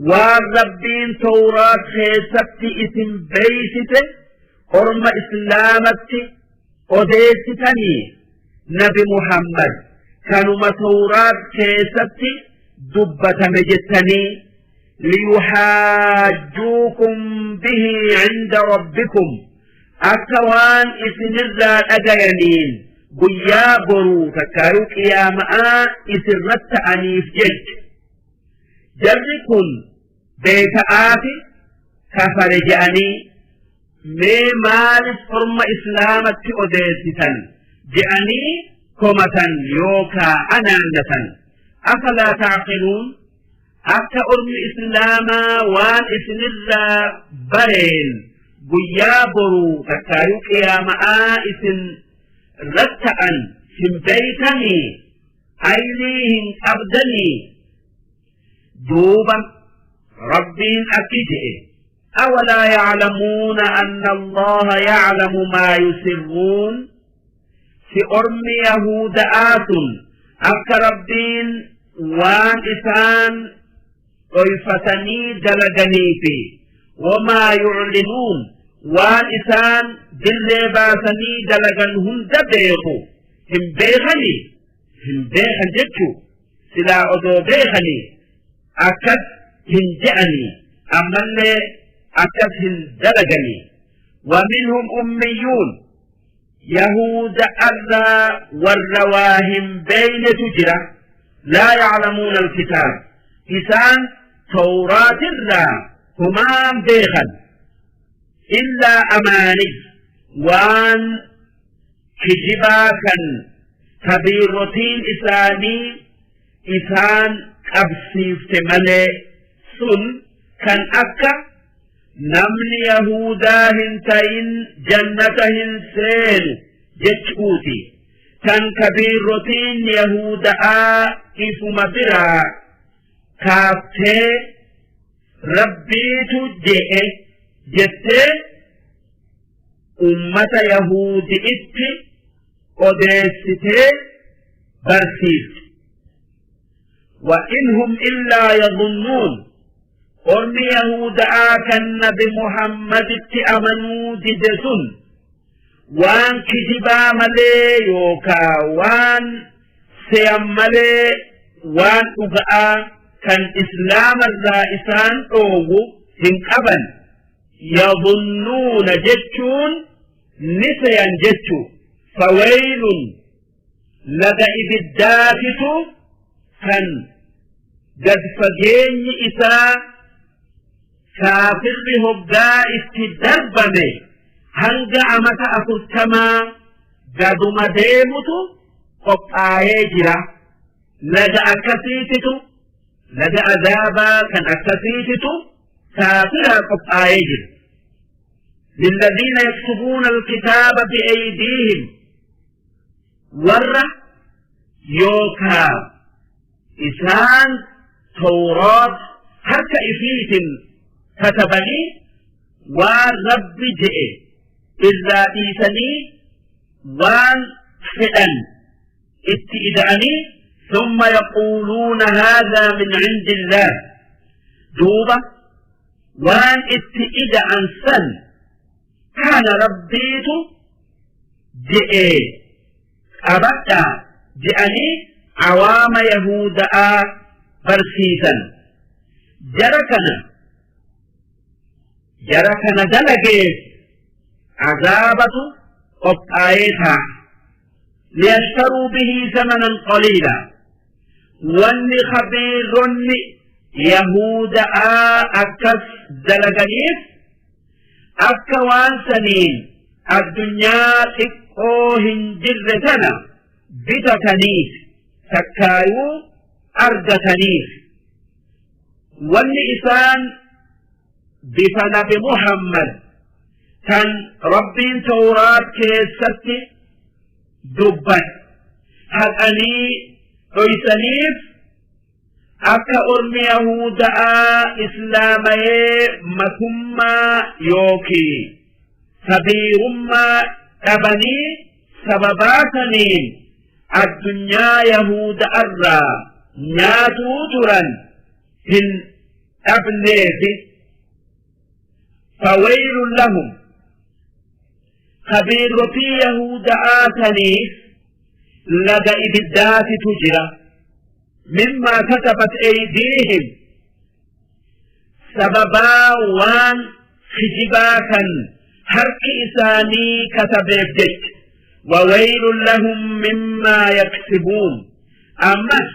waan Rabbiin Tawraat keessatti isin beeysise orma islaamatti Odeessitanii Nabi Muhammad kanuma Tawraat keessatti dubbatame jettanii? Liyuhaajjuukum bihi cinda rabbikum, akka waan isinirraa dhagayaniin guyyaa boruu takkaayuu qiyaama'aa isinratti ta'aniif jecha. Jarri kun beeka'aafi kafare je'anii, mee maaliif orma islaamatti odeessitan je'anii komatan yookaa anaannatan. Afalaa ta'qiluun? Akka ormi islaamaa waan isinirraa bareen guyyaa boruu takkaayuu qiyaama'aa isin ratta'an hin beeytanii? Aylii hin qabdanii? Duuba Rabbiin akki je'e: awalaa yaclamuuna anna Allaha yaclamu maa yusirruun? Si ormi Yahuda'aa sun akka Rabbiin waan isaan dhoyfatanii dalaganii fi wamaa yuclinuun, waan isaan dirree baasanii dalagan hunda beeku hin beekanii? Hin beekan jechuu. Silaa odoo beekanii akkas hin je'anii, ammallee akkas hin dalaganii. ومنهم أميون، يهود أرى والرواهم بين تجرة، لا يعلمون الكتاب، إسان توراة الرا همان بيخا، إلا أماني، وان kijibaa kan kabiirotiin isaanii isaan qabsiifte malee. Sun kan akka namni Yahudaa hin ta'in jannata hin seenu jechuuti, kan kabiirotiin Yahuda'aa ifuma biraa kaaftee Rabbiitu je'e jettee ummata Yahudi'itti odeessitee barsiifte. Wa in hum illaa yadhunnuun, ormi Yahuda'aa kan Nabi Muhammaditti amanuu dide sun waan kijibaa malee yookaa waan seyan malee waan dhuga'aa kan islaamarraa isaan dhoowwu hin qaban. Yadhunnuuna jechuun ni seyan jechu. Fawaylun, laga ibiddaatitu kan gad fageenyi isaa kaafirri hoggaa itti darbame hanga amata 40 gaduma deemutu qophaayee jira. Laga akkasiititu, laga azaabaa kan akkasiititu kaafiraa qophaayee jira. للذين يكتبون الكتاب بأيديهم، warra yookaa isaan Tawraat harka ifiitin katabanii waan Rabbi je'e irraa dhiisanii waan fedhan itti ida'anii، ثم يقولون هذا من عند الله، duuba waan itti ida'an san kana Rabbiitu je'e qabadhaa je'anii awaama Yahuda'aa barsiisan. Jara kana dalageef azaabatu qophaa'ee taa'a. Liyashtaruu bihi zamanan qaliila, wanni khabiironni Yahuda'aa akkas dalaganiif akka waan saniin addunyaa xiqqoo hin jirre tana bitataniif takkaayuu argataniif. Wanni isaan bifa Nabi Muhammad kan Rabbiin Tawraat keessatti dubbat haqanii dhoysaniif akka ormi Yahuda'aa islaamayee makummaa yookiin kabiirummaa dhabanii sababaa saniin addunyaa Yahuda'arraa nyaatuu turan hin dhabneefi. Fawaylun lahum. Kabiirotii Yahuda'aa saniif laga ibiddaatitu jira. Mimmaa kasabat aydiihim, sababaa waan kijibaa kan harki isaanii kasabeef jecha. Wawaylun lahum mimmaa yaksibuun, ammas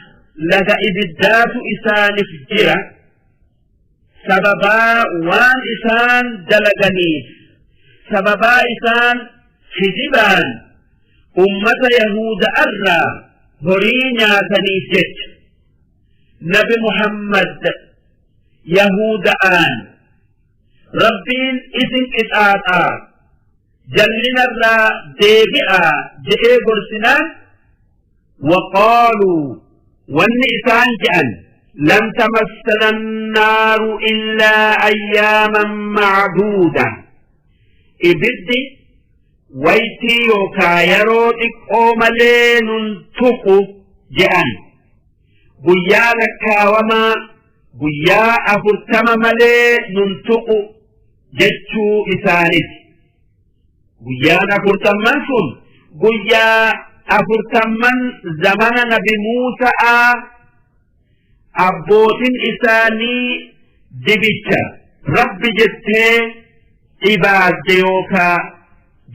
laga ibiddaatu isaanif jira sababaa waan isaan dalaganiif, sababaa isaan kijibaan ummata Yahuda irraa horii nyaataniif jecha. Nabi Muhammad Yahuda'aan, "Rabbiin isin qixaaxaa, jallinarraa deebi'aa," je'ee gorsinaan, وقالوا, wanni isaan je'an, "لن تمسنا النار إلا أياما معدودة." Ibiddi waytii yookaa yeroo xiqqoo malee nun tuqu je'an. Guyyaa lakkaawamaa, guyyaa 40 malee nun tuqu jechuu isaaniti. Guyyaan 40n sun guyyaa 40n zamana Nabi Muusa'aa abbootin isaanii dibicha Rabbi jettee ibaadde yookaa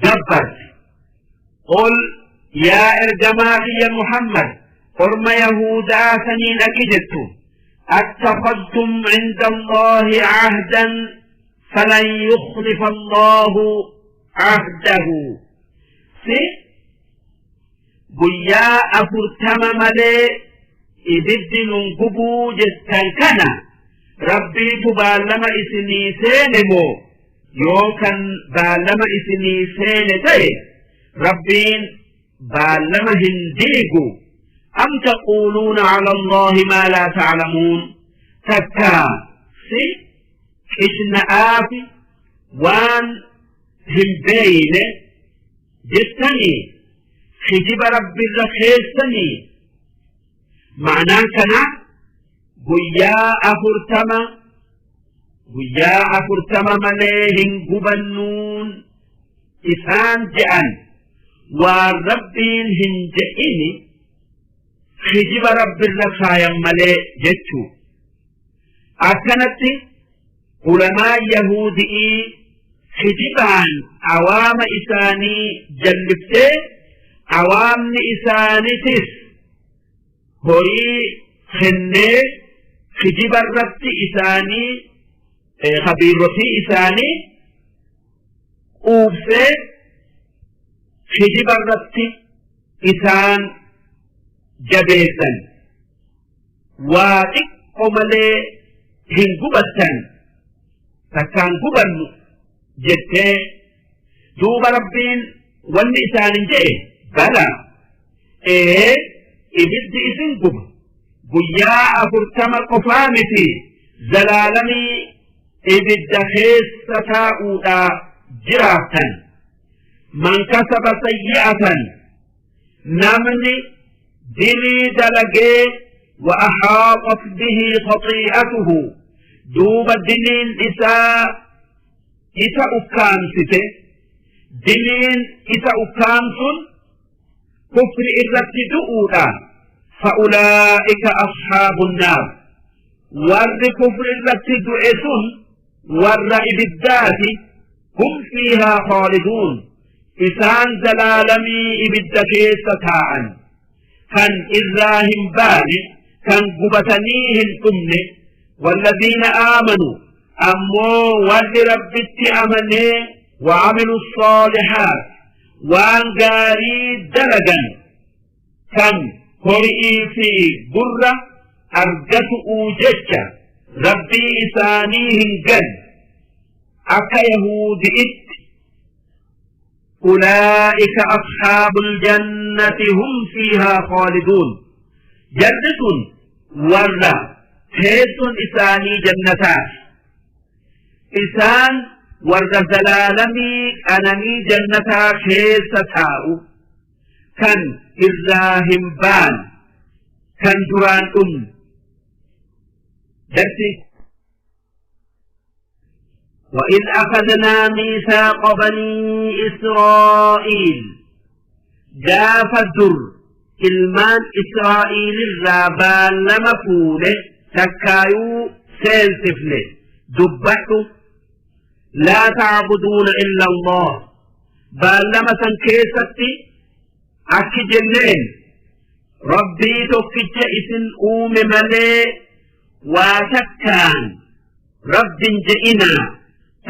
gabbarte. Ol yaa ergamaa kiyya Muhammad, orma Yahudaa saniin akki jettu: "اتخذتم عند الله عهدا فلن يخلف الله عهده." Si guyyaa 40 malee ibiddi nun gubuu jettan kana Rabbiitu baallama isinii seene moo? Yoo kan baallama isinii seene ta'e, Rabbiin baallama hin diigu. أم تقولون على الله ما لا تعلمون? Takkaa si qishna'aafi waan hin beeyne jettanii kijiba Rabbirra keessanii? Ma'anaan kana guyyaa 40, guyyaa 40 malee hin gubannuun isaan je'an waan Rabbiin hin je'ini kijiba Rabbirra kaayan malee jechuu. Akkanatti ulamaa Yahudi'ii kijibaan awaama isaanii jalliftee, awaamni isaanitis horii kennee kijiba irratti isaanii kabiirotii isaanii quubsee kijiba irratti isaan jabeessan. Waa xiqqo malee hin gubattan, takkaan gubannu jettee. Duuba Rabbiin wanni isaanin jedhe: bala, ee, ibiddi isin guba, guyyaa 40 qofaa miti, zalaalamii ibidda keessa taa'uudhaa jiraattan. من كسب سيئة, namni dilii dalagee, وأحاطت به خطيئته, duuba diliin isaa isa ukkaamsite. Diliin isa ukkaamsun kufri irratti du'uudha. فأولئك أصحاب النار, warri kufri irratti du'e sun warra ibiddaati. هم فيها خالدون, isaan zalaalamii ibidda keessa taa'an, kan irraa hin baane, kan gubatanii hin dhumne. والذين آمنوا, ammoo warri Rabbitti amanee, وعملوا الصالحات, waan gaarii dalagan, kan horii fi gurra argatu'uu jecha Rabbii isaanii hin gan akka Yahudi'itti, أولئك أصحاب الجنة هم فيها خالدون. Jarri sun warra teessoon isaanii jannataati. Isaan warra zalaalamii qananii jannataa keessa taa'u, kan irraa hin baane, kan duraan dhumne. Darsi وإذ أخذنا ميثاق بني إسرائيل gaafa dur ilmaan Israa'iil irraa baallama fuune takkaayuu seensifne dubbadhu. Laa ta'buduuna illa Allah, baallama san keessatti akki jenneen: Rabbii tokkicha isin uume malee waa takkaan Rabbin je'inaa,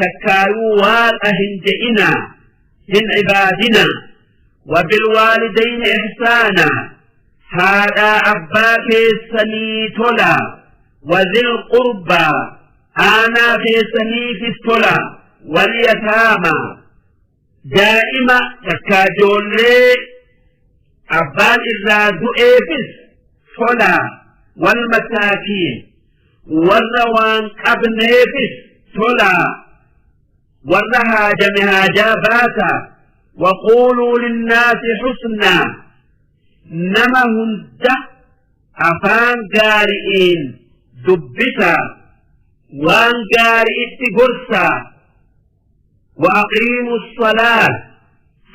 takkaayuu Waaqa hin je'inaa, hin cibaadinaa. وبالوالدين إحسانا, haadhaa abbaa keessanii tolaa. وذي القربى, aanaa keessaniifis tolaa. واليتامى, daa'ima takkaa ijoollee abbaan irraa du'eefis tolaa. والمساكين, warra waan qabneefis tolaa, warra haajame haajaa baasaa. وقولوا للناس حسنا, nama hunda afaan gaari'iin dubbisaa, waan gaari'itti gorsaa. وأقيموا الصلاة,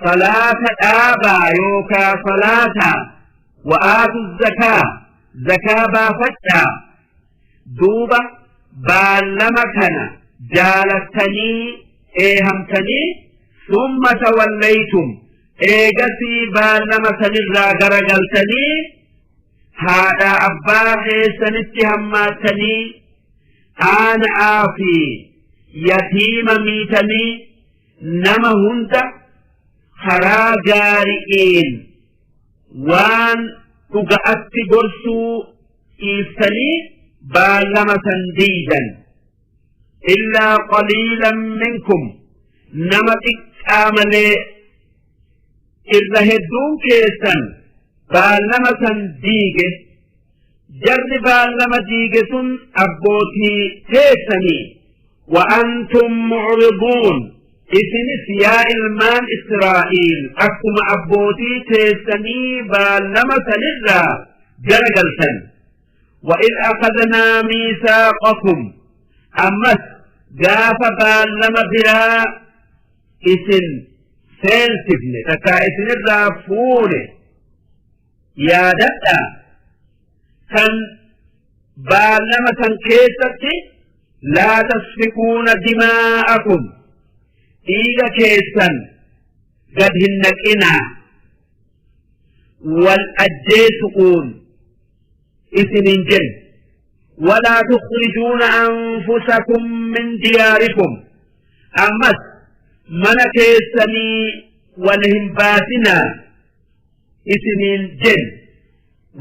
صلاة dhaabaa yookaa صلاة. وآتوا الزكاة, zakaa baafadhaa. Duuba baallama kana jaalattanii eehamtanii, ثم توليتم, eegasii baallama sanirraa garagaltanii, haadha abbaa keessanitti hammaattanii, aana'aa fi yatiima miitanii, nama hunda karaa gaari'iin waan dhuga'atti gorsuu dhiiftanii baallama san diidan. إلا قليلا منكم, nama xiqqaa malee irra hedduun keessan baallama san diige. Jarri baallama diige sun abbootii teessanii. وأنتم معرضون, isinis yaa ilmaan Israa'iil akkuma abbootii teessanii baallama sanirraa garagaltan. وإذ أخذنا ميثاقكم, ammas gaafa baallama biraa isin seensifne takkaa isinirraa fuune yaadadha, kan baallama san keessatti لا تسفكون دماءكم, dhiiga keessan gad hin naqinaa wal ajjeesu'uun isinin jenne. ولا تخرجون أنفسكم من دياركم, ammas mana keessanii wal hin baasinaa isiniin jenne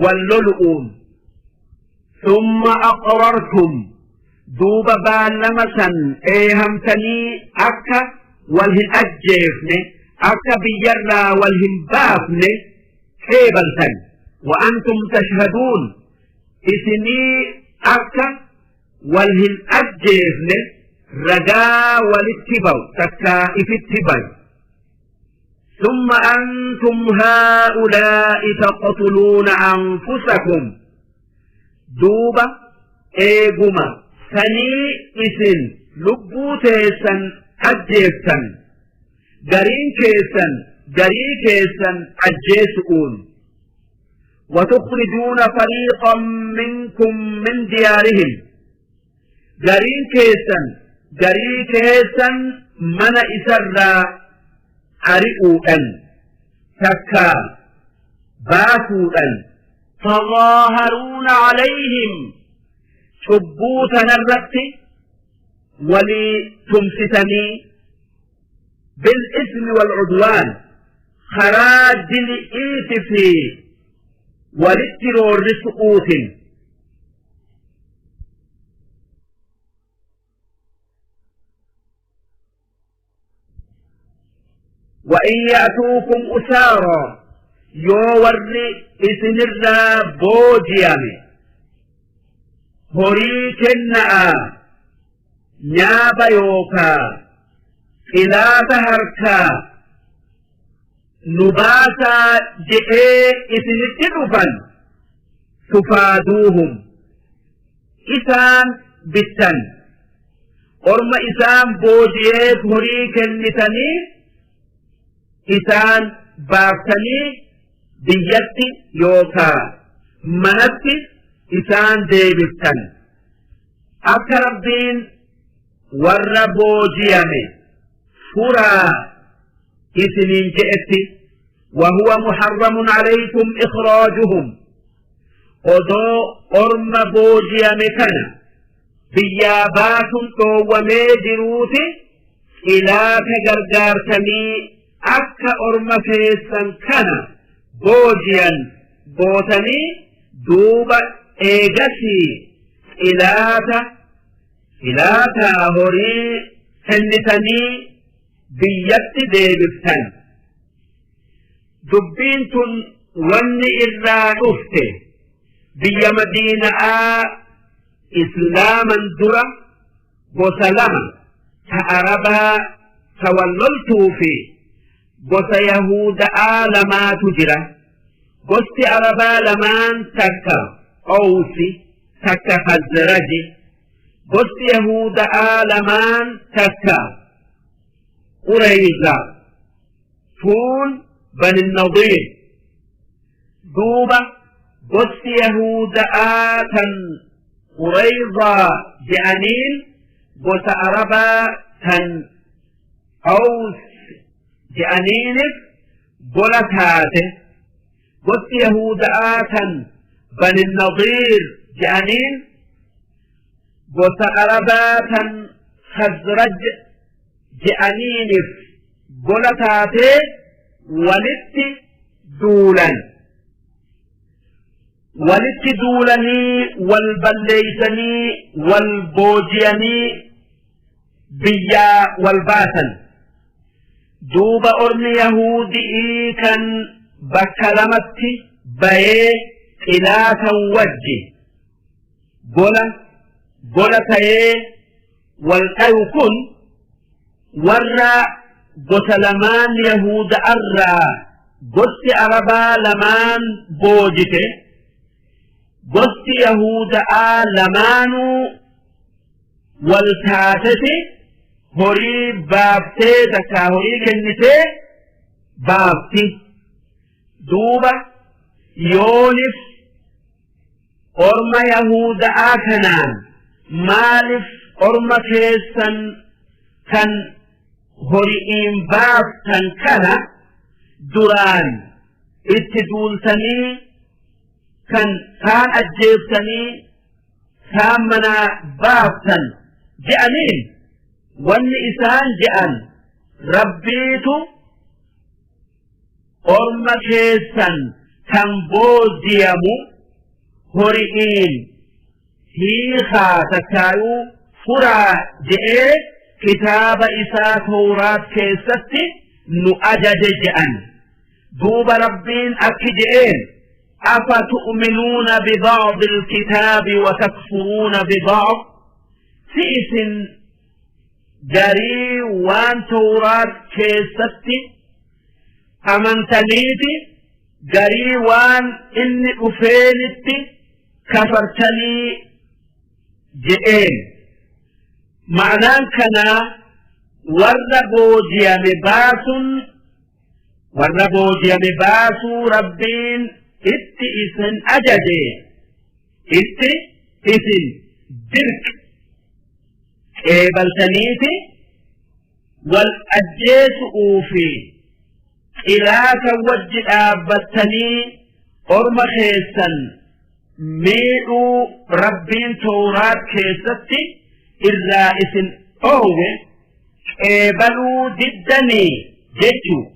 wal lolu'uun. ثم أقررتم, duuba baallama san eehamtanii akka wal hin ajjeefne, akka biyyarraa wal hin baafne qeebaltan. وأنتم تشهدون, isinii akka wal hin ajjeefne ragaa walitti bahu takkaa ifitti bahu. ثم أنتم هؤلاء تقتلون أنفسكم, duuba eeguma sanii isin lubbuu teessan ajjeeftan, gariin keessan garii keessan ajjeesu'uun. وتخرجون فريقا منكم من ديارهم, gariin keessan garii keessan mana isarraa ari'uudhan takkaa baasuudhan. تظاهرون عليهم, cubbuu tanarratti walii tumsitanii. بالإثم والعدوان, karaa dili'iiti fi walitti roorrisu'uutin. وإن يأتوكم أسارى, yoo warri isinirraa booji'ame horii kenna'a, nyaaba yookaa qilaata harkaa nu baasaa je'ee isinitti dhufan, تفادوهم, isaan bittan. Orma isaan booji'eef horii kennitanii isaan baaftanii biyyatti yookaa manatti isaan deebiftan. Akka Rabbiin warra boojiyame furaa isiniin je'etti وهو محرم عليكم إخراجهم odoo orma boojiyame kana biyyaa baasuun dhoowwamee jiruuti xilaata gargaartanii akka orma keessan kana boojiyan gootanii duuba eegasii xilaata xilaataa horii kennitanii biyyatti deebiftan. Dubbiin tun wanni irraa dhufte biyya Madiina'aa islaaman dura gosa lama ta Arabaa ta wal loltuu fi gosa Yahuuda'aa lamaatu jira. Gosti Arabaa lamaan takka Owsi takka Khazraji. Gosti Yahuuda'aa lamaan takka Qurayza tuun Bani Nadiir. Duuba gosti Yahuuda'aa tan Qurayzaa je'aniin gosa Arabaa tan Aws je'aniinif gola taate. Gosti Yahuuda'aa tan Bani Nadiir je'aniin gosa Arabaa tan Khazraj je'aniinif gola taatee walitti duulan. Walitti duulanii wal balleeysanii wal boojiyanii biyyaa wal baasan. Duuba ormi Yahudi'ii kan bakka lamatti bayee xilaatan wajji gola gola tayee wal dhayu kun warra gosa lamaan Yahuuda'arraa gosti Arabaa lamaan boojite gosti Yahuuda'aa lamaanuu wal taateti horii baaftee takkaa horii kennitee baafti duuba yoonif Orma Yahuuda'aa kanaan maalif orma keessan kan hori'iin baaftan kana duraan itti duultanii kan kaan ajjeeftanii kaan manaa baaftan je'aniin wanni isaan je'an Rabbiitu orma keessan kan boojiyamu hori'iin hiikaa takkaayuu furaa je'ee kitaaba isaa towraat keessatti nu ajaje je'an duuba Rabbiin akki je'een أفتؤمنون ببعض الكتاب وتكفرون ببعض si isin garii waan towraat keessatti amantaniiti garii waan inni dhufeenitti kafartanii je'een ma'anaan kanaa warra boojiyame baasun warra boojiyame baasuu Rabbiin itti isin ajaje itti isin dirqe qeebaltaniiti wal ajjeesu'uu fi xilaata wajji dhaabbattanii orma keessan miidhuu Rabbiin tooraat keessatti irraa isin dhoowwe qeebaluu diddanii jechuu.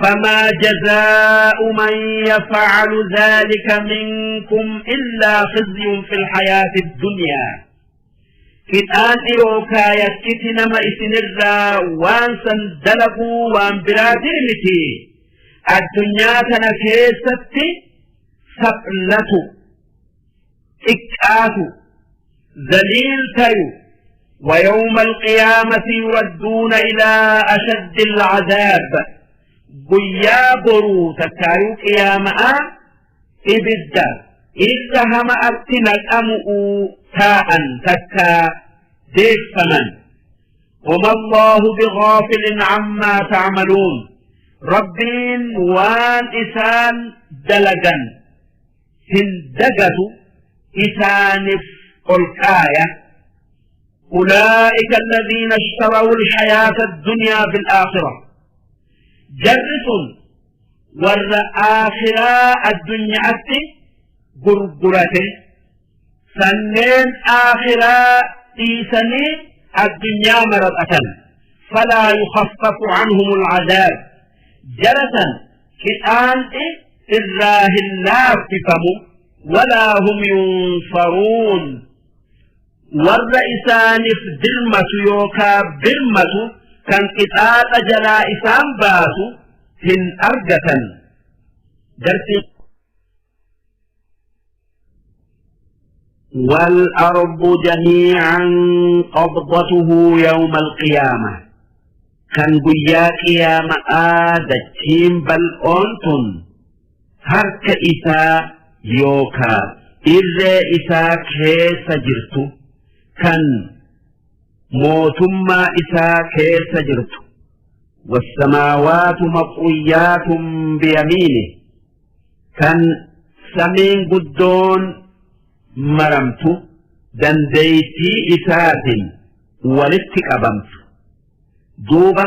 فما جزاء من يفعل ذلك منكم إلا خزي في الحياة الدنيا Qixaanni yookaa yakkiti nama isinirraa waan san dalaguu waan biraatii miti. Addunyaa tana keessatti saphlatu, xiqqaatu, zaliil tayu. ويوم القيامة يردون إلى أشد العذاب guyyaa boruu takkaayuu qiyaama'a ibidda irra hama'atti naqamu'uu taa'an takkaa deeffaman. وما الله بغافل عما تعملون ربين وان إسان دلقا هندقت إسانف الآية أولئك الذين اشتروا الحياة الدنيا بالآخرة جرس ور آخرة الدنيا gurgurate sanneen aakhiraa dhiisanii addunyaa maradhatan. Falaa yukhaffafu canhum alcadaab, jarasan qixaanxi irraa hin laaffifamu. Walaa hum yunsaruun, warra isaaniif dirmatu yookaa birmatu kan qixaaxa jalaa isaan baasu hin argatan. Darsi والأرض جميعا قبضته يوم القيامة كان قيا قيامة آدتشين بل أنتم هرك إساء يوكا إذا إساء كيس جرت كان موتما إساء كيس جرت والسماوات مطويات بيمينه كان سمين قدون maramtu dandeeytii isaatiin walitti qabamtu. Duuba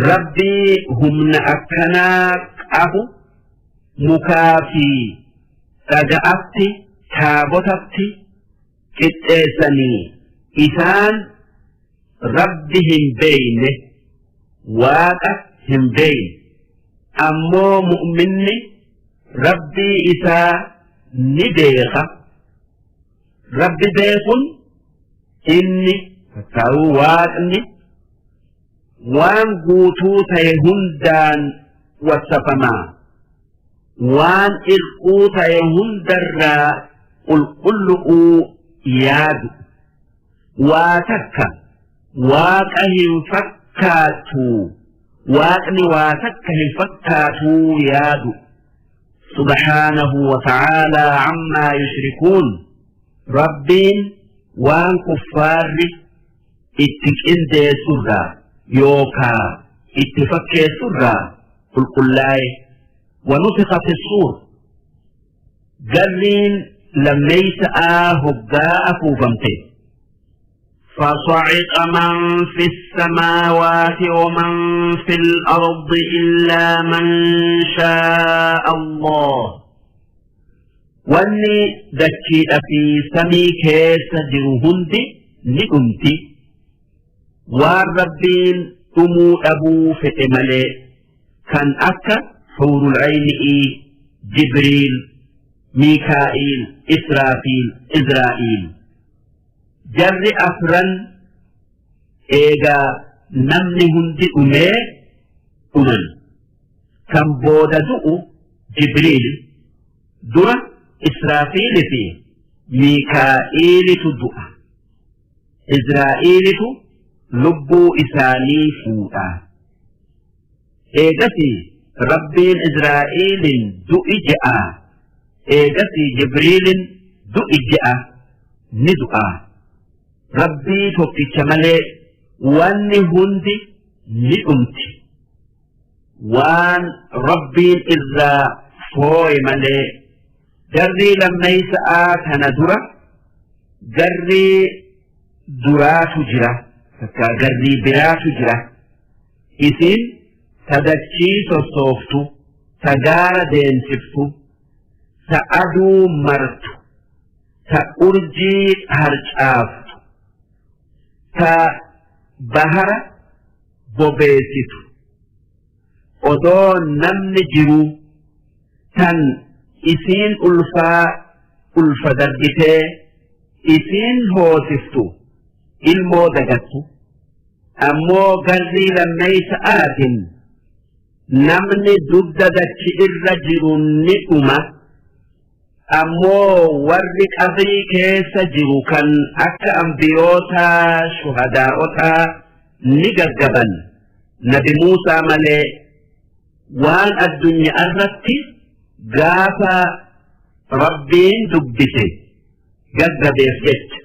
Rabbii humna akkanaa qabu mukaa fi dhaga'atti taabotatti qixxeessanii isaan Rabbi hin beeyne, Waaqa hin beeyne. Ammoo mu'minni Rabbii isaa ni beeka. Rabbi beekun inni ta'uu Waaqni waan guutuu ta'e hundaan wasafamaa, waan ir'uu ta'e hundarraa qulqullu'uu yaadu, waa takka Waaqa hin fakkaatu, Waaqni waa takka hin fakkaatuu yaadu. Subhaanahu wa ta'aalaa ammaa yushrikuun, Rabbiin waan kuffaarri itti qindeessurraa yookaa itti fakkeessurraa qulqullaa'e. Wanufiqa fi suur, garriin lammeeysa'aa hoggaa afuufamte. فصعق من في السماوات ومن في الأرض إلا من شاء الله. Wanni dachiidha fi samii keessa jiru hundi ni dhumti, waan Rabbiin dhumuu dhabuu fedhe malee, kan akka huurul ayni'ii, Jibriil, Miikaa'iil, Israafiil, Izraa'iil. Jarri afran eega namni hundi dhumee dhuman. Kan booda du'u Jibriil, dura Israafiili fi Miikaa'iilitu du'a. Izraa'iilitu lubbuu isaanii fuudha. Eegasii Rabbiin Izraa'iilin du'i je'a. Eegasii Jibriilin du'i je'a, ni du'a. Rabbii tokkicha malee wanni hundi ni dhumti. Waan Rabbiin irraa fooye malee. Garrii lammeeysa'aa kana dura garrii duraatu jira, takka garrii biraatu jira. Isiin ta dachii sossooftu, ta gaara deemsiftu, ta aduu martu, ta urjii harcaaftu, ta bahara bobeessitu, odoo namni jiruu tan isiin ulfaa ulfa darbitee isiin hoosiftu ilmoo dagattu. Ammoo garrii lammeeysa'aatiin namni dugda dachi irra jiru ni dhuma. Ammoo warri qabrii keessa jiru kan akka ambiyootaa, shuhadaa'otaa ni gaggaban, Nabi Muusaa malee. Waan addunyaa irratti gaafa Rabbiin dubbise gaggabeef jecha.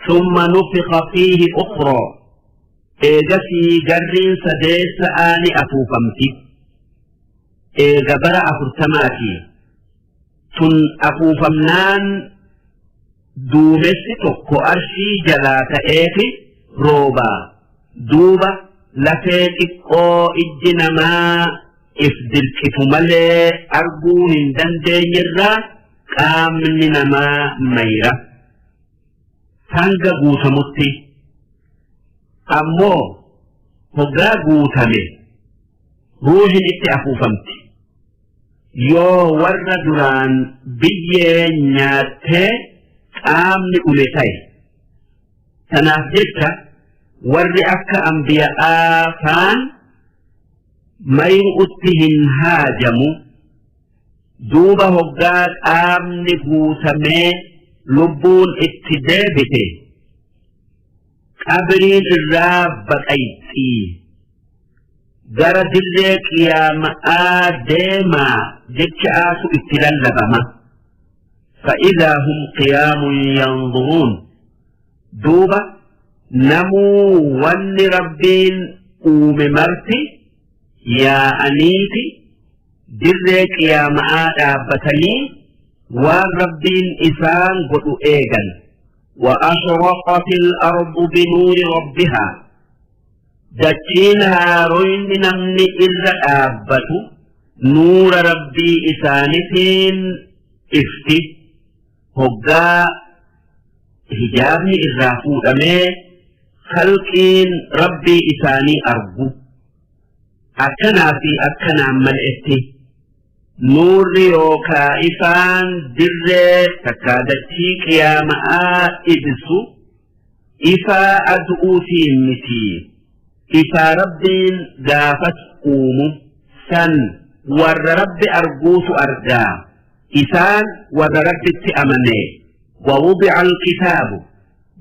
ثم نفخ فيه أخرى eegasii garriin sadeessa'aa ni afuufamti. Eega bara 40ti tun afuufamnaan duumessi tokko arshii jalaa ta'eefi roobaa duuba lafee xiqqoo ijji namaa if dirqitu malee arguu hin dandeenyerraa qaamni namaa mayra hanga guutamutti. Ammoo hoggaa guutame ruuhin itti afuufamti. Yoo warra duraan biyyee nyaattee qaamni dhume ta'e. Tanaaf jecha warri akka anbiya'aa faan mayru'utti hin haajamu. Duuba hoggaa qaamni guutamee lubbuun itti deebite qabriin irraa baqayxii gara dirree qiyaama'aa deemaa jecha'aatu itti lallabama. فإذا هم قيام ينظرون duuba namuu wanni Rabbiin uume marti yaa'aniiti dirree qiyaama'aa dhaabbatanii waan Rabbiin isaan godhu eegan. وأشرقت الأرض بنور ربها dachiin haaroyni namni irra dhaabbatu nuura Rabbii isaanitiin ifti hoggaa hijaabni irraa fuudhamee khalqiin Rabbii isaanii argu. Akkanaa fi akkanaan mal'etti nuurri yookaa ifaan dirree takkaa dachii qiyaama'aa ibsu ifaa adu'uutiin miti. Ifaa Rabbiin gaafas uumu san warra Rabbi arguutu argaa. Isaan warra Rabbitti amane. ووضع الكتاب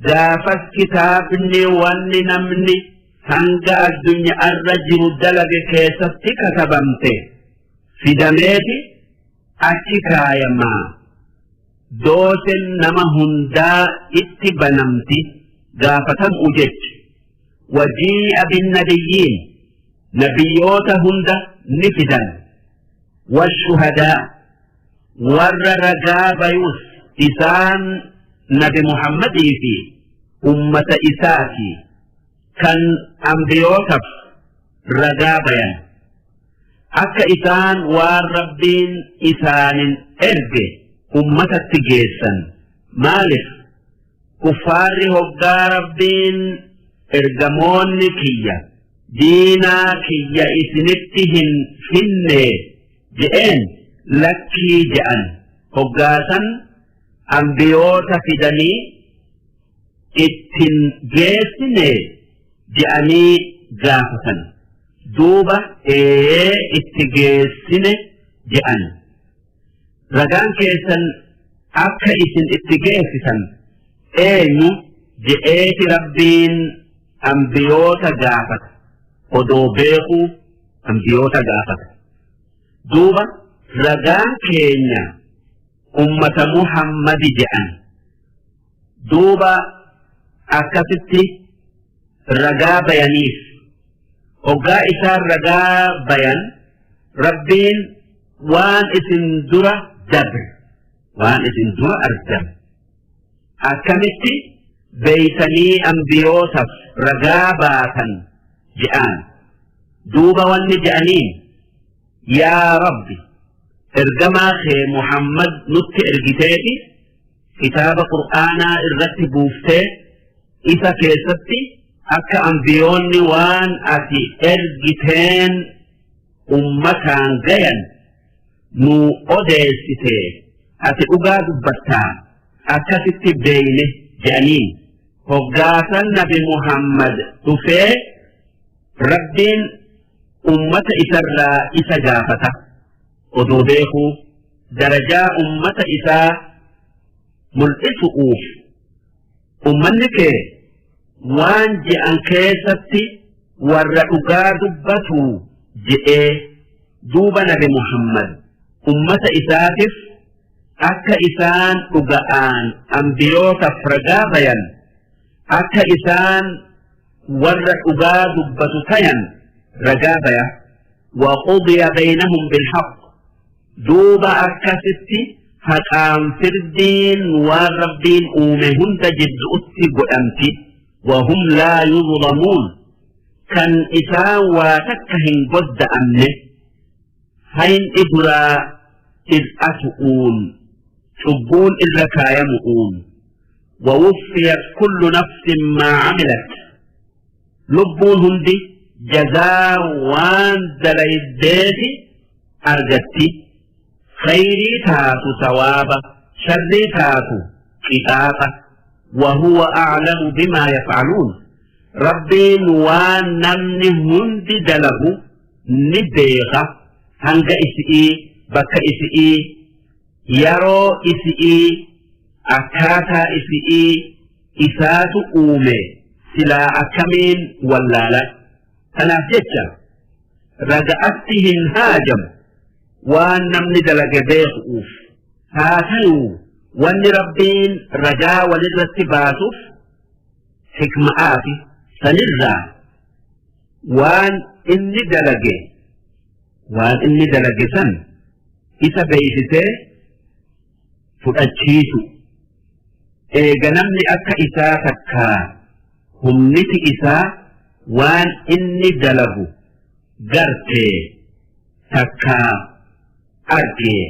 gaafas kitaabni wanni namni hanga addunyaarra jiru dalage keessatti katabamte fidameeti achi kaayamaa. Doosen nama hundaa itti banamti gaafatam'u jecha. وجيء بالنبيين nabiyyoota hunda ni fidan. والشهداء warra ragaa bayus isaan nabi Muhammadii fi ummata isaati kan ambiyootaaf ragaa bayan akka isaan waan Rabbiin isaanin erge ummatatti geessan. Maalif kuffaarri hoggaa Rabbiin ergamoonni kiyya diinaa kiyya isinitti hin finne je'een lakkii je'an hoggaasan ambiyoota fidanii ittin geessine je'anii gaafatan. Duuba ee itti geessine je'an. Ragaan keessan akka isin itti geessisan eenyu je'eeti Rabbiin ambiyoota gaafata. Odoo beekuu ambiyoota gaafata. Duuba ragaan keenya ummata Muhammadi je'an. Duuba akkasitti ragaa bayaniif. Hoggaa isaan ragaa bayan Rabbiin waan isin dura dabre waan isin dura argame akkamitti beeytanii ambiyootaf ragaa baatan je'aan. Duuba wanni je'aniin yaa Rabbi ergamaa kee Muhammad nutti ergiteeti kitaaba Qur'aanaa irratti buuftee isa keessatti akka ambiyoonni waan ati ergiteen ummataan gayan nu odeessite ati dhugaa dubbattaa akkasitti beeyne je'aniin. Hoggaasan nabi Muhammad dhufee Rabbiin ummata isarraa isa gaafata. Odoo beekuu darajaa ummata isaa mul'isu'uuf ummanni kee waan je'an keessatti warra dhugaa dubbatu je'ee duuba nabi Muhammad ummata isaatif akka isaan dhuga'aan ambiyootaaf ragaa bayan. Akka isaan warra dhugaa dubbatu tayan ragaa baya. Waqudiya baynahum bilhaq, duuba akkasitti haqaan firdiin waan Rabbiin uume hunda jiddu'utti godhamti. Wahum laa yuzlamuun, kan isaan waa takka hin godda'amne, hayni duraa hir'atu'uun, cubbuun irra kaayamu'uun. Wawuffiyat kullu nafsin maa camilat, lubbuun hundi jazaa waan dalaydeeti argatti. Khayrii taatu sawaaba, sharrii taatu qixaaxa. Wahuwa a'lamu bimaa yaf'aluun, Rabbiin waan namni hundi dalagu ni beeka, hanga isi'ii, bakka isi'ii, yeroo isi'ii, akkaataa isi'ii. Isaatu uume, silaa akkamiin wallaala? Kanaaf jecha raga'atti hin haajamu waan namni dalage beeku'uuf. Haa tayuu, wanni Rabbiin ragaa walirratti baasuuf hikma'aafi sanirraa waan inni dalage san isa beeksisee fudhachiisu. Eega namni akka isaa takkaa humniti isaa waan inni dalagu gartee takkaa argee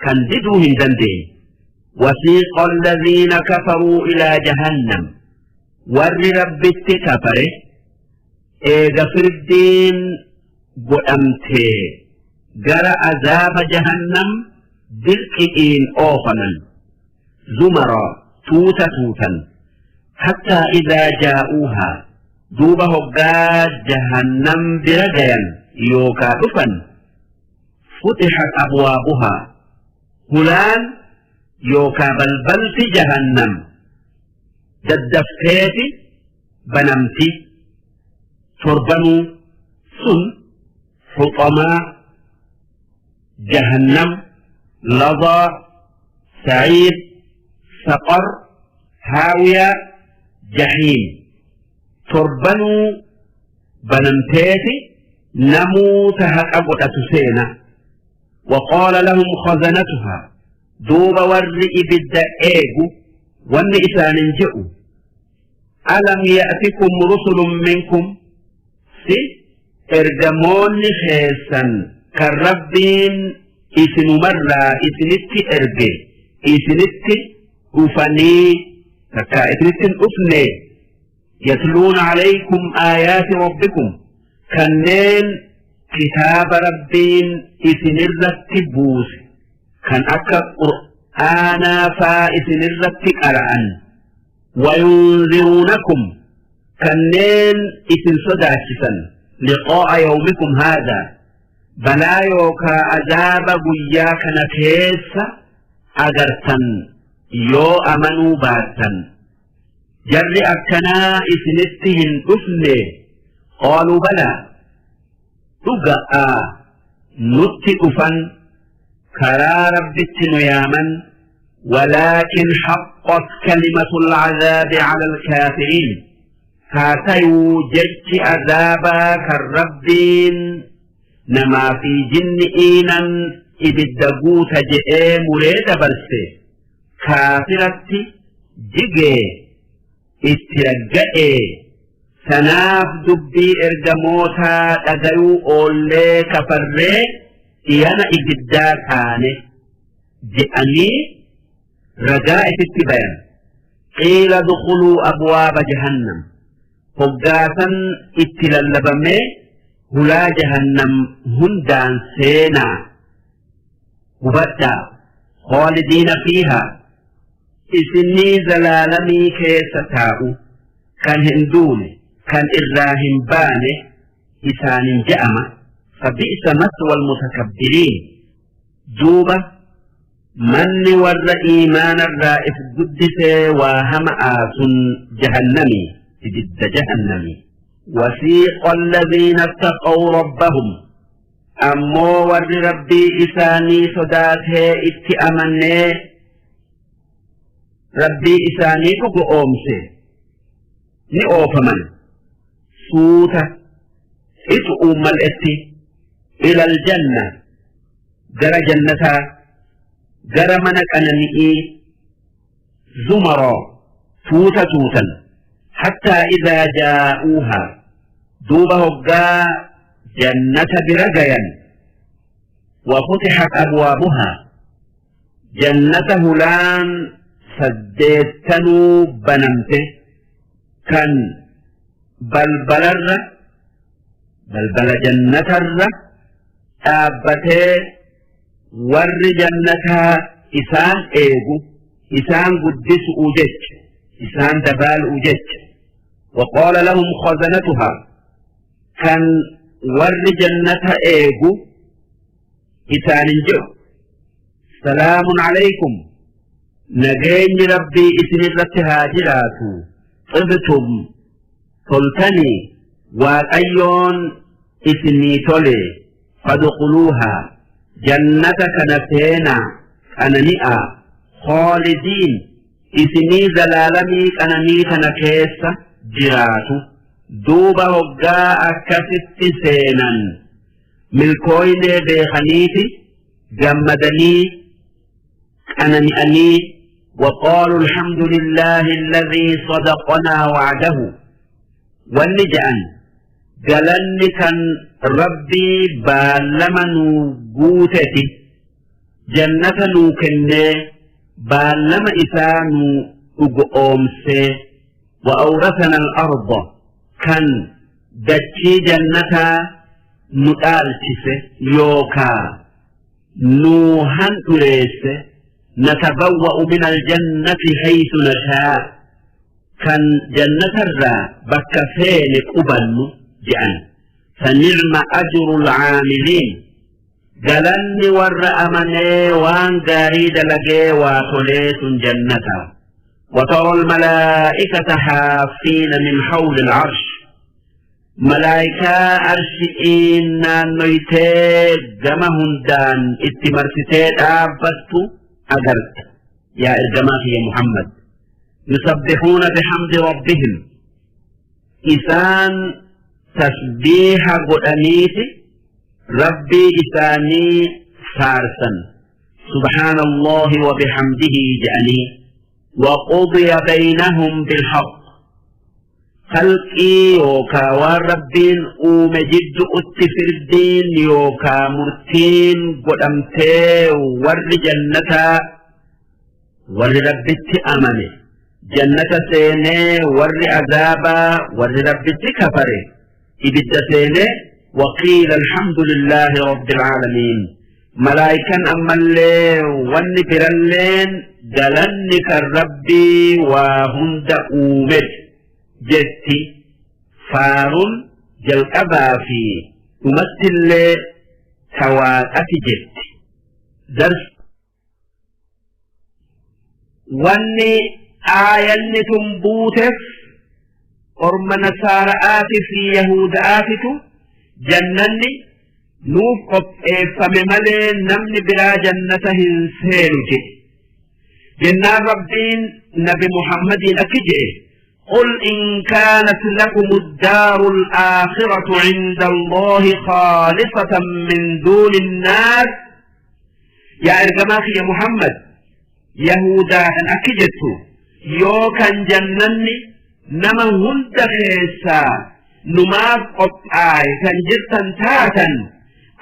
kan diduu hin dandeenye. وسيق الذين كفروا إلى جهنم, warri Rabbitti kafare eega firdiin godhamtee gara azaaba Jahannam dirqi'iin oofaman, زمرا, tuuta tuutan. حتى إذا جاءوها, duuba hoggaa Jahannam bira gayan yookaa dhufan, فتحت أبوابها, hulaan yookaa balbalti Jahannam daddafteeti banamti. Torbanuu sun Xuxamaa, Jahannam, Ladaa, Saciir, Saqar, Haawiyaa, Jahiim, torbanuu banamteeti namuuta haqa godhatu seena. وقال لهم خزنتها, duuba warri ibidda eegu wanni isaanin je'u: ألم يأتكم رسل منكم, si ergamoonni keessan kan Rabbiin isinumarraa isinitti erge isinitti dhufanii takka isinitti hin dhufne? يتلون عليكم آيات ربكم, kanneen kitaaba Rabbiin isinirratti buuse kan akka Qur'aanaa faa isinirratti qara'an, وينذرونكم, kanneen isin sodaachisan, لقاء يومكم هذا, balaa yookaa azaaba guyyaa kana keessa agartan yoo amanuu baattan, jarri akkanaa isinitti hin dhufne? قالوا بلى, dhuga'a, nutti dhufan, karaa Rabbitti nu yaaman. ولكن حقت كلمة العذاب على الكافرين, haa tayuu jechi azaabaa kan Rabbiin namaa fi jinni'iinan ibidda guuta je'ee muree dabarse kaafiratti jigee itti ragga'ee, sanaaf dubbii ergamootaa dhagayuu oollee kafarree dhiyana ibiddaa taane je'anii ragaa isitti bayan. قيل ادخلوا أبواب جهنم, hoggaasan itti lallabamee hulaa Jahannam hundaan seenaa hubadhaa. خالدين فيها, isinii zalaalamii keessa taa'u, kan hin duune, kan irraa hin baane isaanin je'ama. فبئس مثوى المتكبرين, duuba manni warra iimaanarraa if guddisee waa hama'aa sun Jahannamii, ibidda Jahannamii. وسيق الذين اتقوا ربهم, ammoo warri Rabbii isaanii sodaatee itti amannee Rabbii isaanii dhugo oomse. ni oofaman suuta ixu'uun mal'etti ilal janna gara jannataa gara mana qanani'ii zumaroo tuuta tuutan hattaa idaa jaa'uuhaa duuba hoggaa jannata bira gayan وفتحت أبوابها جنة هلان سديتنو بنمته كان بلبلر بلبل جنة الر dhaabbatee warri jannataa isaan eegu isaan guddisu'u jecha isaan dabaalu'u jecha وقال لهم خزنتها كان ور جنة إيجو إسان جو سلام عليكم نجين ربي إسن الرتهاجرات طبتم تلتني وأيون إسني تولي فادخلوها جنة كنسينا أننئا خالدين إسني زلالمي أنني كنكيس جرات دوب هقا أكست سينا ملكوين بخنيتي جمدني أننئني وقالوا الحمد لله الذي صدقنا وعده والنجأن galanni kan rabbii baallama nuu guuteti jannata nuu kennee baallama isaa nuu dhugoomsee وأورثنا الأرض كان دتشي جنتا نتالتس يوكا نوهن تريس نتبوأ من الجنة حيث نشاء كان جنة الرا بكفين قبل جأن فنعم أجر العاملين جلن ور أمني وان غاري دلقي واتوليس جنة وترى الملائكة حافين من حول العرش ملائكة أرشئين نويتي جمهن دان اتمرتتي آبتو أجرت يا إرجماك يا محمد يسبحون بحمد ربهم إسان تسبيح قدنيتي ربي إساني فارسا سبحان الله وبحمده جأني وقضي بينهم بالحق خلقي يوكا والربين ومجد التفردين يوكا مرتين قدمتي ور جنة ور ربت أمني جنة سيني ور عذابا ور ربت كفري إبدا سيني وقيل الحمد لله رب العالمين ملائكا أما اللي والنفر اللين دلنك الربي وهند أومد جتي فارون جلقبا في تمثل سواء جت درس واني آية تنبوتف أرم نصارآت في يهودآتت جنني نوف قب ملي نمني بلا جنته سيرجي جنان ربين نبي محمد أكجئ قل إن كانت لكم الدار الآخرة عند الله خالصة من دون الناس يا إرجماخي يا محمد يهودا أن أكجته يوكا جنني نما هند خيسا نماف قطعي كان جرتا تاتا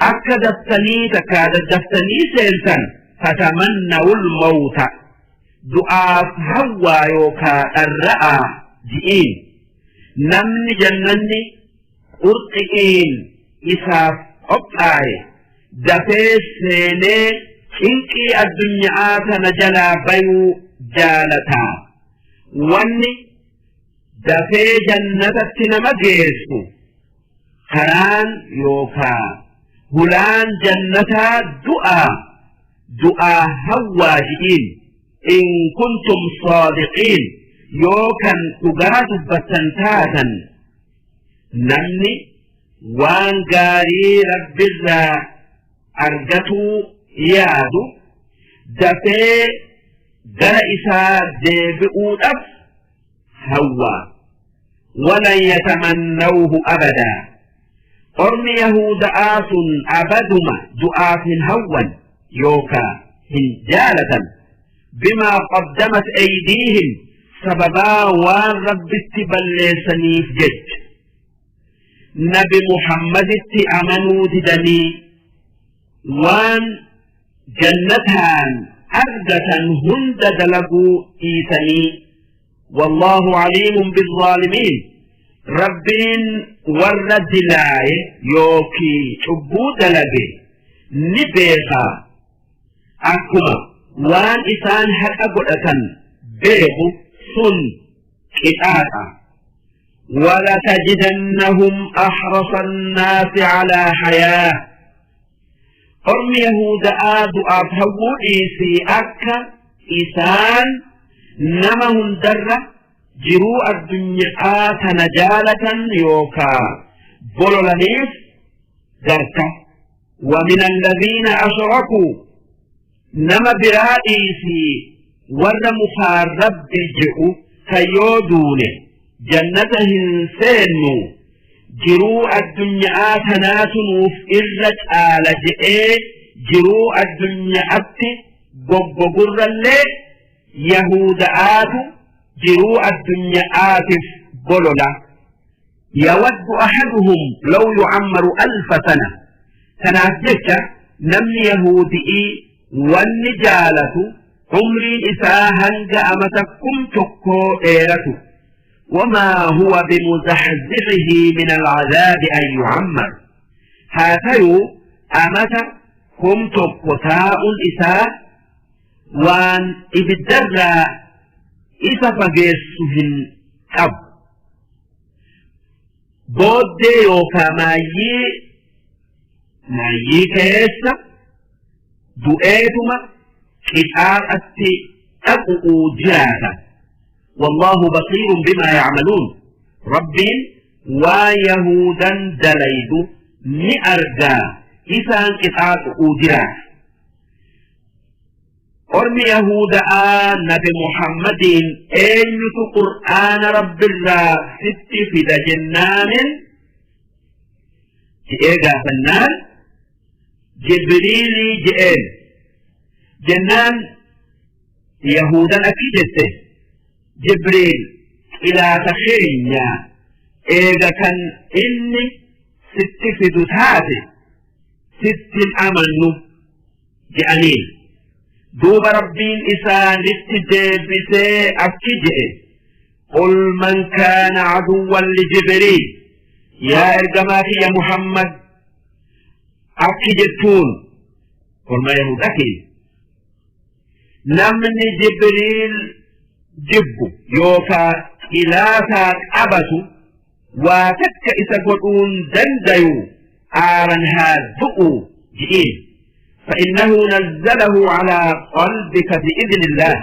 أكدتني تكادتني سيلتا فتمنوا الموت دعاء هوا يوكا الرأى جئين نمني جنني أرقئين إساف قطعي دفيس سيني إنكي الدنيا تنجلا بيو جالتا واني دفي جنة نما كران يوكا هلان جنة دعاء دعاء هوا جئين إن كنتم صادقين يوكا تقاد بتنتاتا نمني وان قاري رب الرا أرجتو يادو دفي درئسا ديبئو أف هوا Walan yatamannawhu abadaa. Ormi Yahuuda'aa sun abaduma du'aaf hin hawwan yookaa hin jaalatan. Bimaa qaddamat aydiihim sababaa waan Rabbitti balleessaniif jecha. Nabi Muhammaditti amanuu didanii waan jannataan argatan hunda dalaguu dhiisanii. Wallaahu aliimun bizzaalimiin. Rabbiin warra dilaaye yookii cubbuu dalage ni beeka. Akkuma waan isaan haqa godhatan beeku sun qixaaxa. ولتجدنهم أحرص الناس على حياة Ormi Yahuda'aa du'aaf hawwuu dhiisii akka isaan nama hundarra jiruu addunyaa tana jaalatan yookaa bololaniif garta. ومن الذين أشركوا nama biraa dhiisii warra mukaan Rabbi je'u kan yoo duune jannata hin seennu jiruu addunyaa tanaatu nuuf irra caala je'ee jiruu addunyaatti goggogurrallee Yahuda'aatu jiruu addunyaatiif bolola. Yawaddu ahaduhum law yu'ammaru alfa sana. Tanaaf jecha namni Yahudi'ii wanni jaalatu umriin isaa hanga amata 1000 dheeratu. Wamaa huwa bimuzaxzixihi min alcadaabi an yu'ammar. Haa tayuu amata 1000 taa'uun isaa waan ibiddarraa isa fageessu hin qabu. Booddee yookaa maayyii maayyii keessa du'eetuma qixaaxatti dhaqu'uu jiraata. Wallaahu basiirun bimaa ya'maluun. Rabbiin waan Yahuudan dalaydu ni argaa isaan qixaaxu'uu jiraata. Ormi Yahuuda'aa Nabi Muhammadiin eenyutu Qur'aana Rabbirraa sitti fida jennaanin je'ee gaafannaan Jibriilii je'een. Jennaan Yahuudan akki jette Jibriil xilaata keenya eega kan inni sitti fidu taate sittin amannu je'aniin. Duuba Rabbiin isaanitti deebisee akki je'e qul man kaana aduwwan li Jibriil yaa ergamaa kiyya Muhammad akki jettuun orma Yahudatiin namni Jibriil jibbu yookaa xilaataa qabatu waa takka isa godhuun dandayu aaran haa du'u ji'iin. فإنه نزله على قلبك بإذن الله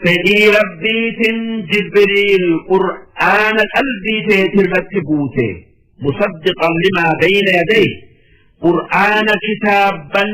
fedhii Rabbiitin Jibriil Qur'aana qalbii teetirratti buuse مصدقا لما بين يديه Qur'aana kitaabban.